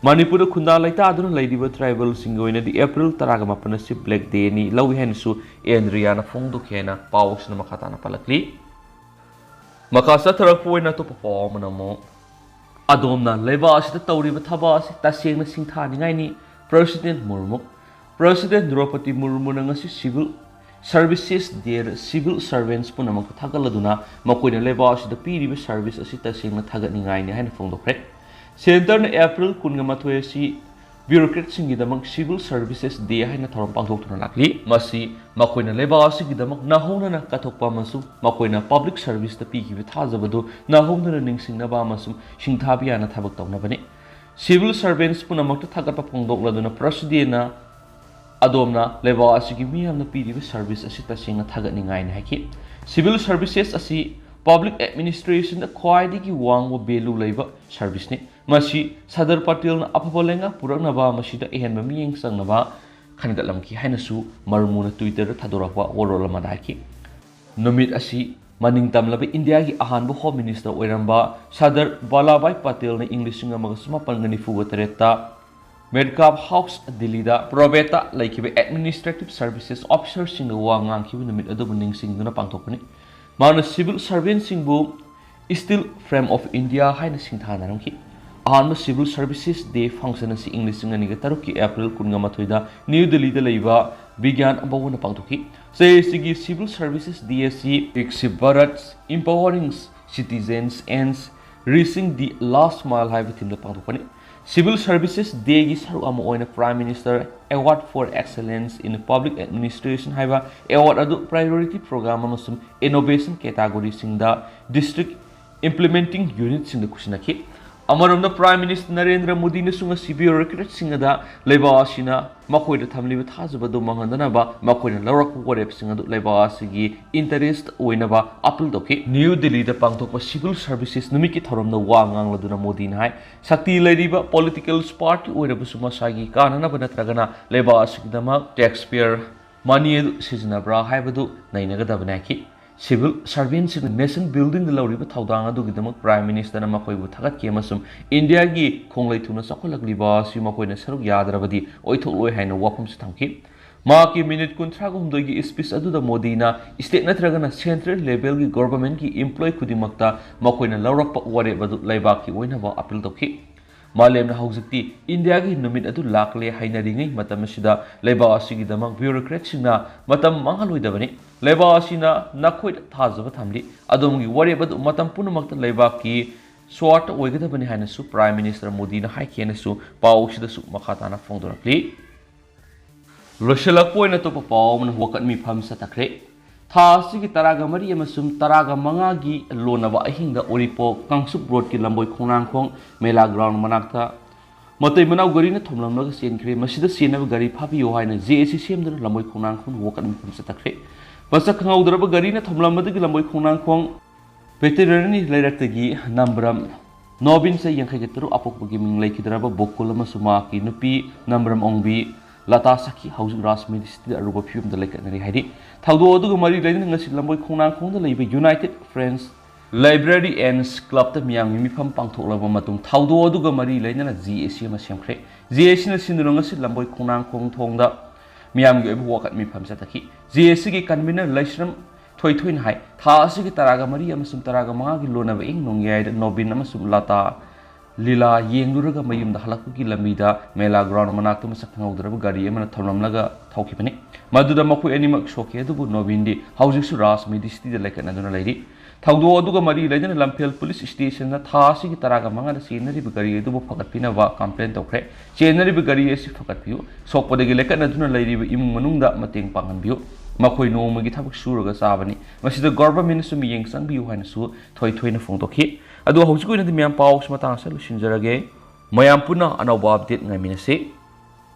ꯃꯅꯤꯄꯨꯔꯗ ꯈꯨꯟꯗꯥ ꯂꯩꯇꯥꯗꯨꯅ ꯂꯩꯔꯤꯕ ꯇ꯭ꯔꯥꯏꯕꯦꯜꯁꯤꯡꯒꯤ ꯑꯣꯏꯅꯗꯤ ꯑꯦꯄ꯭ꯔꯤꯜ ꯇꯔꯥꯒ ꯃꯥꯄꯟ ꯑꯁꯤ ꯕ꯭ꯂꯦꯛ ꯗꯦꯅꯤ ꯂꯧꯏ ꯍꯥꯏꯅꯁꯨ ꯑꯦꯟꯗ꯭ꯔꯤꯌꯥꯅ ꯐꯣꯡꯗꯣꯛꯈꯤ ꯍꯥꯏꯅ ꯄꯥꯎ ꯑꯁꯤꯅ ꯃꯈꯥ ꯇꯥꯅ ꯄꯜꯂꯛꯂꯤ꯫ ꯃꯈꯥ ꯆꯠꯊꯔꯛꯄ ꯑꯣꯏꯅ ꯑꯇꯣꯞꯄ ꯄꯥꯎ ꯑꯃꯅ ꯑꯃꯨꯛ, ꯑꯗꯣꯝꯅ ꯂꯩꯕꯥꯛ ꯑꯁꯤꯗ ꯇꯧꯔꯤꯕ ꯊꯕꯛ ꯑꯁꯤ ꯇꯁꯦꯡꯅ ꯁꯤꯡꯊꯥꯅꯤꯡꯉꯥꯏꯅꯤ, ꯄ꯭ꯔꯁꯤꯗꯦꯟ ꯃꯨꯔꯃꯨ꯫ ꯄ꯭ꯔꯁꯤꯗꯦꯟ ꯗ꯭ꯔꯧꯄꯗꯤ ꯃꯨꯔꯃꯨꯅ ꯉꯁꯤ ꯁꯤꯚꯤꯜ ꯁꯔꯚꯤꯁꯦꯁ ꯗꯦꯗ ꯁꯤꯚꯤꯜ ꯁꯔꯚꯦꯟꯠꯁ ꯄꯨꯝꯅꯃꯛꯇ ꯊꯥꯒꯠꯂꯗꯨꯅ ꯃꯈꯣꯏꯅ ꯂꯩꯕꯥꯛ ꯑꯁꯤꯗ ꯄꯤꯔꯤꯕ ꯁꯔꯚꯤꯁ ꯑꯁꯤ ꯇꯁꯦꯡꯅ ꯊꯥꯒꯠꯅꯤꯡꯉꯥꯏꯅꯤ ꯍꯥꯏꯅ ꯐꯣꯡꯗꯣꯛꯈ꯭ꯔꯦ꯫ ꯁꯦꯟꯇꯔꯅ ꯑꯦꯄ꯭ꯔꯤꯜ ꯀꯨꯟꯒ ꯃꯥꯊꯣꯏ ꯑꯁꯤ ꯕ꯭ꯌꯨꯔꯣꯀ꯭ꯔꯦꯠꯁꯤꯡꯒꯤꯗꯃꯛ ꯁꯤꯚꯤꯜ ꯁꯔꯚꯤꯁꯦꯁ ꯗꯦ ꯍꯥꯏꯅ ꯊꯧꯔꯝ ꯄꯥꯡꯊꯣꯛꯇꯨꯅ ꯂꯥꯛꯂꯤ꯫ ꯃꯁꯤ ꯃꯈꯣꯏꯅ ꯂꯩꯕꯥꯛ ꯑꯁꯤꯒꯤꯗꯃꯛ ꯅꯧꯍꯧꯅꯅ ꯀꯠꯊꯣꯛꯄ ꯑꯃꯁꯨꯡ ꯃꯈꯣꯏꯅ ꯄꯕ꯭ꯂꯤꯛ ꯁꯔꯚꯤꯁꯇ ꯄꯤꯈꯤꯕ ꯊꯥꯖꯕꯗꯨ ꯅꯧꯍꯧꯅꯅ ꯅꯤꯡꯁꯤꯡꯅꯕ ꯑꯃꯁꯨꯡ ꯁꯤꯡꯊꯥꯕ ꯌꯥꯅ ꯊꯕꯛ ꯇꯧꯅꯕꯅꯤ꯫ ꯁꯤꯚꯤꯜ ꯁꯔꯚꯦꯟꯠꯁ ꯄꯨꯝꯅꯃꯛꯇ ꯊꯥꯒꯠꯄ ꯐꯣꯡꯗꯣꯛꯂꯗꯨꯅ ꯄ꯭ꯔꯁꯤꯗꯦꯟꯅ ꯑꯗꯣꯝꯅ ꯂꯩꯕꯥꯛ ꯑꯁꯤꯒꯤ ꯃꯤꯌꯥꯝꯅ ꯄꯤꯔꯤꯕ ꯁꯔꯚꯤꯁ ꯑꯁꯤ ꯇꯁꯦꯡꯅ ꯊꯥꯒꯠꯅꯤꯡꯉꯥꯏꯅꯤ ꯍꯥꯏꯈꯤ꯫ ꯁꯤꯚꯤꯜ ꯁꯔꯚꯤꯁꯦꯁ ꯑꯁꯤ ꯄꯕ꯭ꯂꯤꯛ ꯑꯦꯗꯃꯤꯅꯤꯁꯇ꯭ꯔꯦꯁꯟꯗ ꯈ꯭ꯋꯥꯏꯗꯒꯤ ꯋꯥꯡꯕ ꯚꯦꯂꯨ ꯂꯩꯕ ꯁꯔꯚꯤꯁꯅꯤ꯫ ꯃꯁꯤ ꯁꯔꯗꯥꯔ ꯄꯇꯦꯜꯅ ꯑꯐꯕ ꯂꯩꯉꯥꯛ ꯄꯨꯔꯛꯅꯕ, ꯃꯁꯤꯗ ꯑꯍꯦꯟꯕ ꯃꯤꯠꯌꯦꯡ ꯆꯪꯅꯕ ꯈꯟꯒꯠꯂꯝꯈꯤ ꯍꯥꯏꯅꯁꯨ ꯃꯔꯃꯨꯅ ꯇ꯭ꯋꯤꯇꯔꯗ ꯊꯥꯗꯣꯔꯛꯄ ꯋꯥꯔꯣꯜ ꯑꯃꯗ ꯍꯥꯏꯈꯤ꯫ ꯅꯨꯃꯤꯠ ꯑꯁꯤ ꯃꯅꯤꯡ ꯇꯝꯂꯕ ꯏꯟꯗꯤꯌꯥꯒꯤ ꯑꯍꯥꯟꯕ ꯍꯣꯝ ꯃꯤꯅꯤꯁꯇꯔ ꯑꯣꯏꯔꯝꯕ ꯁꯔꯗꯥꯔ ꯕꯂꯥꯚꯥꯏ ꯄꯇꯦꯜꯅ ꯏꯪ ꯂꯤꯁꯤꯡ ꯑꯃꯒ ꯆꯃꯥꯄꯟꯒ ꯅꯤꯐꯨꯒ ꯇꯔꯦꯠꯇ ꯃꯦꯠꯀꯥꯞ ꯍꯥꯎꯁ, ꯗꯤꯜꯂꯤꯗ ꯄ꯭ꯔꯣꯕꯦꯠꯇ ꯂꯩꯈꯤꯕ ꯑꯦꯗꯃꯤꯅꯤꯁꯇ꯭ꯔꯦꯇꯤꯚ ꯁꯔꯚꯤꯁꯦꯁ ꯑꯣꯐꯤꯁꯔꯁꯤꯡꯒ ꯋꯥ ꯉꯥꯡꯈꯤꯕ ꯅꯨꯃꯤꯠ ꯑꯗꯨꯕꯨ ꯅꯤꯡꯁꯤꯡꯗꯨꯅ ꯄꯥꯡꯊꯣꯛꯄꯅꯤ꯫ ꯃꯍꯥꯛꯅ civil ꯁꯔꯚꯦꯟꯠꯁꯤꯡꯕꯨ Steel Frame of India ꯍꯥꯏꯅ ꯁꯤꯡꯊꯥꯅꯔꯝꯈꯤ꯫ ꯑꯍꯥꯟꯕ ꯁꯤꯚꯤꯜ ꯁꯔꯚꯤꯁꯦꯁ ꯗꯦ ꯐꯪꯁꯟ ꯑꯁꯤ ꯏꯪ ꯂꯤꯁꯤꯡ ꯑꯅꯤꯒ ꯇꯔꯨꯛꯀꯤ ꯑꯦꯄ꯭ꯔꯤꯜ ꯀꯨꯟꯒ ꯃꯥꯊꯣꯏꯗ ꯅ꯭ꯌꯨ ꯗꯤꯜꯂꯤꯗ ꯂꯩꯕ ꯕꯤꯒ꯭ꯌꯥꯟ ꯚꯋꯟꯗ ꯄꯥꯡꯊꯣꯛꯈꯤ꯫ ꯆꯍꯤ ꯑꯁꯤꯒꯤ ꯁꯤꯚꯤꯜ ꯁꯔꯚꯤꯁꯦꯁ ꯗꯦ ꯑꯁꯤ Viksit Bharat, Empowering Citizens and Reaching the Last Mile ꯍꯥꯏꯕ ꯊꯤꯝꯗ ꯄꯥꯡꯊꯣꯛꯄꯅꯤ꯫ Civil Services Dayꯒꯤ ꯁꯔꯨꯛ ꯑꯃ ꯑꯣꯏꯅ Prime Minister Award for Excellence in Public Administration ꯍꯥꯏꯕ award ꯑꯗꯨ priority program ꯑꯃꯁꯨꯡ innovation categoryꯁꯤꯡꯗ district implementing unitꯁꯤꯡꯗ ꯈꯨꯠꯁꯤꯟꯅꯈꯤ꯫ ꯑꯃꯔꯣꯝꯗ Prime Minister ꯅꯔꯦꯟꯗ꯭ꯔ ꯃꯣꯗꯤꯅꯁꯨ ꯉꯁꯤ bureaucratꯁꯤꯡ ꯑꯗ ꯂꯩꯕꯥꯛ ꯑꯁꯤꯅ ꯃꯈꯣꯏꯗ ꯊꯝꯂꯤꯕ ꯊꯥꯖꯕ ꯑꯗꯨ ꯃꯥꯡꯍꯟꯗꯅꯕ ꯃꯈꯣꯏꯅ ꯂꯧꯔꯛꯄ ꯋꯥꯔꯦꯞꯁꯤꯡ ꯑꯗꯨ ꯂꯩꯕꯥꯛ ꯑꯁꯤꯒꯤ interest ꯑꯣꯏꯅꯕ appeal ꯇꯧꯈꯤ꯫ ꯅ꯭ꯌꯨ ꯗꯤꯜꯂꯤꯗ ꯄꯥꯡꯊꯣꯛꯄ Civil Services ꯅꯨꯃꯤꯠꯀꯤ ꯊꯧꯔꯝꯗ ꯋꯥ ꯉꯥꯡꯂꯗꯨꯅ ꯃꯣꯗꯤꯅ ꯍꯥꯏ, ꯁꯛꯇꯤ ꯂꯩꯔꯤꯕ political party ꯑꯣꯏꯔꯕꯁꯨ ꯃꯁꯥꯒꯤ ꯀꯥꯟꯅꯅꯕ ꯅꯠꯇ꯭ꯔꯒꯅ ꯂꯩꯕꯥꯛ ꯑꯁꯤꯒꯤꯗꯃꯛ taxpayer money ꯑꯗꯨ ꯁꯤꯖꯤꯟꯅꯕ꯭ꯔꯥ ꯍꯥꯏꯕꯗꯨ ꯅꯩꯅꯒꯗꯕꯅꯤ ꯍꯥꯏꯈꯤ꯫ Civil servantꯁꯤꯡꯅ nation buildingꯗ ꯂꯧꯔꯤꯕ ꯊꯧꯗꯥꯡ ꯑꯗꯨꯒꯤꯗꯃꯛ Prime Ministerꯅ ꯃꯈꯣꯏꯕꯨ ꯊꯥꯒꯠꯈꯤ ꯑꯃꯁꯨꯡ ꯏꯟꯗꯤꯌꯥꯒꯤ ꯈꯣꯡꯂꯩ ꯊꯨꯅ ꯆꯥꯎꯈꯠꯂꯛꯂꯤꯕ ꯑꯁꯤ ꯃꯈꯣꯏꯅ ꯁꯔꯨꯛ ꯌꯥꯗ꯭ꯔꯕꯗꯤ ꯑꯣꯏꯊꯣꯛꯂꯣꯏ ꯍꯥꯏꯅ ꯋꯥꯐꯝꯁꯨ ꯊꯝꯈꯤ꯫ ꯃꯍꯥꯛꯀꯤ minute ꯀꯨꯟꯊ꯭ꯔꯥꯒ ꯍꯨꯝꯗꯣꯏꯒꯤ speech ꯑꯗꯨꯗ ꯃꯣꯗꯤꯅ state ꯅꯠꯇ꯭ꯔꯒꯅ central levelꯒꯤ governmentꯀꯤ employee ꯈꯨꯗꯤꯡꯃꯛꯇ ꯃꯈꯣꯏꯅ ꯂꯧꯔꯛꯄ ꯋꯥꯔꯦꯞ ꯑꯗꯨ ꯂꯩꯕꯥꯛꯀꯤ ꯑꯣꯏꯅꯕ appeal ꯇꯧꯈꯤ꯫ ꯃꯥꯂꯦꯝꯅ ꯍꯧꯖꯤꯛꯇꯤ ꯏꯟꯗꯤꯌꯥꯒꯤ ꯅꯨꯃꯤꯠ ꯑꯗꯨ ꯂꯥꯛꯂꯦ ꯍꯥꯏꯅꯔꯤꯉꯩ ꯃꯇꯝ ꯑꯁꯤꯗ ꯂꯩꯕꯥꯛ ꯑꯁꯤꯒꯤꯗꯃꯛ bureaucratꯁꯤꯡꯅ ꯃꯇꯝ ꯃꯥꯡꯍꯜꯂꯣꯏꯗꯕꯅꯤ꯫ ꯂꯩꯕꯥꯛ ꯑꯁꯤꯅ ꯅꯈꯣꯏꯗ ꯊꯥꯖꯕ ꯊꯝꯂꯤ꯫ ꯑꯗꯣꯝꯒꯤ ꯋꯥꯔꯦꯞ ꯑꯗꯨ ꯃꯇꯝ ꯄꯨꯝꯅꯃꯛꯇ ꯂꯩꯕꯥꯛꯀꯤ ꯁ꯭ꯋꯥꯔꯊ ꯑꯣꯏꯒꯗꯕꯅꯤ ꯍꯥꯏꯅꯁꯨ Prime Minister ꯃꯣꯗꯤꯅ ꯍꯥꯏꯈꯤ ꯍꯥꯏꯅꯁꯨ ꯄꯥꯎ ꯑꯁꯤꯗꯁꯨ ꯃꯈꯥ ꯇꯥꯅ ꯐꯣꯡꯗꯣꯔꯛꯂꯤ꯫ ꯂꯣꯏꯁꯤꯜꯂꯛꯄ ꯑꯣꯏꯅ ꯑꯇꯣꯞꯄ ꯄꯥꯎ ꯑꯃꯅ ꯋꯥꯀꯠ ꯃꯤꯐꯝ ꯆꯠꯊꯈ꯭ꯔꯦ꯫ ꯊꯥ ꯑꯁꯤꯒꯤ ꯇꯔꯥꯒ ꯃꯔꯤ ꯑꯃꯁꯨꯡ ꯇꯔꯥꯒ ꯃꯉꯥꯒꯤ ꯂꯣꯟꯅꯕ ꯑꯍꯤꯡꯗ ꯎꯔꯤꯄꯣꯛ ꯀꯥꯡꯆꯨꯞ ꯔꯣꯗꯀꯤ ꯂꯝꯕꯣꯏ ꯈꯣꯡꯅꯥꯡꯈꯣꯡ ꯃꯦꯂꯥ ꯒ꯭ꯔꯥꯎꯟ ꯃꯅꯥꯛꯇ ꯃꯇꯩ ꯃꯅꯥꯎ ꯒꯥꯔꯤꯅ ꯊꯣꯝꯂꯝꯂꯒ ꯆꯦꯟꯈ꯭ꯔꯦ꯫ ꯃꯁꯤꯗ ꯆꯦꯟꯅꯕ ꯒꯥꯔꯤ ꯐꯥꯕꯤꯌꯨ ꯍꯥꯏꯅ J A C ꯁꯦꯝꯗꯨꯅ ꯂꯝꯕꯣꯏ ꯈꯣꯡꯅꯥꯡꯈꯣꯡ ꯋꯥꯀꯠ ꯃꯤꯐꯝ ꯆꯠꯊꯈ꯭ꯔꯦ꯫ ꯃꯁꯛ ꯈꯪꯍꯧꯗ꯭ꯔꯕ ꯒꯥꯔꯤꯅ ꯊꯣꯝꯂꯝꯕꯗꯒꯤ ꯂꯝꯕꯣꯏ ꯈꯣꯡꯅꯥꯡꯈꯣꯡ ꯚꯦꯇꯦꯔꯤꯅꯔꯤ ꯂꯩꯔꯛꯇꯒꯤ ꯅꯝꯕ꯭ꯔꯝ ꯅꯣꯕꯤꯟ, ꯆꯍꯤ ꯌꯥꯡꯈꯩꯒ ꯇꯔꯨꯛ, ꯑꯄꯣꯛꯄꯒꯤ ꯃꯤꯡ ꯂꯩꯈꯤꯗ꯭ꯔꯕ ꯕꯣꯀꯨꯜ ꯑꯃꯁꯨꯡ ꯃꯍꯥꯛꯀꯤ ꯅꯨꯄꯤ ꯅꯝꯕ꯭ꯔꯝ ꯑꯣꯡꯕꯤ ꯂꯇꯥ ꯁꯛꯈꯤ꯫ ꯍꯧꯖꯤꯛ ꯔꯥꯖꯃꯤꯔꯤꯁꯤꯗ ꯑꯔꯨꯕ ꯐꯤꯕꯝꯗ ꯂꯩꯈꯠꯅꯔꯤ ꯍꯥꯏꯔꯤ꯫ ꯊꯧꯗꯣꯛ ꯑꯗꯨꯒ ꯃꯔꯤ ꯂꯩꯅꯅ ꯉꯁꯤ ꯂꯝꯕꯣꯏ ꯈꯣꯡꯅꯥꯡꯈꯣꯡꯗ ꯂꯩꯕ United Friends Library and Clubꯇ ꯃꯤꯌꯥꯝꯒꯤ ꯃꯤꯐꯝ ꯄꯥꯡꯊꯣꯛꯂꯕ ꯃꯇꯨꯡ ꯊꯧꯗꯣꯛ ꯑꯗꯨꯒ ꯃꯔꯤ ꯂꯩꯅꯅ J A C ꯑꯃ ꯁꯦꯝꯈ꯭ꯔꯦ꯫ J A Cꯅ ꯁꯤꯟꯗꯨꯅ ꯉꯁꯤ ꯂꯝꯕꯣꯏ ꯈꯣꯡꯅꯥꯡꯈꯣꯡ ꯊꯣꯡꯗ ꯃꯤꯌꯥꯝꯒꯤ ꯑꯣꯏꯕ ꯋꯥꯀꯠ ꯃꯤꯐꯝ ꯆꯠꯊꯈꯤ꯫ J A Cꯒꯤ convener ꯂꯩꯁ꯭ꯔꯝ ꯊꯣꯏꯊꯣꯏꯅ ꯍꯥꯏ, ꯊꯥ ꯑꯁꯤꯒꯤ ꯇꯔꯥꯒ ꯃꯔꯤ ꯑꯃꯁꯨꯡ ꯇꯔꯥꯒ ꯃꯉꯥꯒꯤ ꯂꯣꯟꯅꯕ ꯏꯪ ꯅꯣꯡꯌꯥꯏꯗ ꯅꯣꯕꯤꯟ ꯑꯃꯁꯨꯡ ꯂꯇꯥ ꯂꯤꯂꯥ ꯌꯦꯡꯂꯨꯔꯒ ꯃꯌꯨꯝꯗ ꯍꯜꯂꯛꯄꯒꯤ ꯂꯝꯕꯤꯗ ꯃꯦꯂꯥ ꯒ꯭ꯔꯥꯎꯟ ꯃꯅꯥꯛꯇ ꯃꯁꯛ ꯈꯪꯍꯧꯗ꯭ꯔꯕ ꯒꯥꯔꯤ ꯑꯃꯅ ꯊꯣꯝꯂꯝꯂꯒ ꯊꯧꯈꯤꯕꯅꯤ꯫ ꯃꯗꯨꯗ ꯃꯈꯣꯏ ꯑꯅꯤꯃꯛ ꯁꯣꯛꯈꯤ, ꯑꯗꯨꯕꯨ ꯅꯣꯕꯤꯟꯗꯤ ꯍꯧꯖꯤꯛꯁꯨ ꯔꯥꯖ ꯃꯦꯗꯤꯁꯤꯇꯤꯗ ꯂꯥꯏꯀꯠꯅꯗꯨꯅ ꯂꯩꯔꯤ꯫ ꯊꯧꯗꯣꯛ ꯑꯗꯨꯒ ꯃꯔꯤ ꯂꯩꯅꯅ ꯂꯝꯐꯦꯜ ꯄꯨꯂꯤꯁ ꯁ꯭ꯇꯦꯁꯟꯅ ꯊꯥ ꯑꯁꯤꯒꯤ ꯇꯔꯥꯒ ꯃꯉꯥꯗ ꯆꯦꯟꯅꯔꯤꯕ ꯒꯥꯔꯤ ꯑꯗꯨꯕꯨ ꯐꯒꯠꯄꯤꯅꯕ ꯀꯝꯄ꯭ꯂꯦꯟ ꯇꯧꯈ꯭ꯔꯦ꯫ ꯆꯦꯟꯅꯔꯤꯕ ꯒꯥꯔꯤ ꯑꯁꯤ ꯐꯒꯠꯄꯤꯌꯨ, ꯁꯣꯛꯄꯗꯒꯤ ꯂꯥꯏꯀꯠꯅꯗꯨꯅ ꯂꯩꯔꯤꯕ ꯏꯃꯨꯡ ꯃꯅꯨꯡꯗ ꯃꯇꯦꯡ ꯄꯥꯡꯍꯟꯕꯤꯌꯨ꯫ ꯃꯈꯣꯏ ꯅꯣꯡꯃꯒꯤ ꯊꯕꯛ ꯁꯨꯔꯒ ꯆꯥꯕꯅꯤ, ꯃꯁꯤꯗ ꯒꯣꯚꯔꯟꯃꯦꯟꯠꯅꯁꯨ ꯃꯤꯠꯌꯦꯡ ꯆꯪꯕꯤꯌꯨ ꯍꯥꯏꯅꯁꯨ ꯊꯣꯏ ꯊꯣꯏꯅ ꯐꯣꯡꯗꯣꯛꯈꯤ꯫ ꯑꯗꯨ ꯍꯧꯖꯤꯛꯀꯤ ꯑꯣꯏꯅꯗꯤ ꯃꯌꯥꯝ ꯄꯥꯎꯁꯤ ꯃꯇꯥꯡ ꯑꯁꯤꯗ ꯂꯣꯏꯁꯤꯟꯖꯔꯒꯦ꯫ ꯃꯌꯥꯝ ꯄꯨꯟꯅ ꯑꯅꯧꯕ ꯑꯞꯗꯦꯠ ꯉꯥꯏꯃꯤꯟꯅꯁꯤ꯫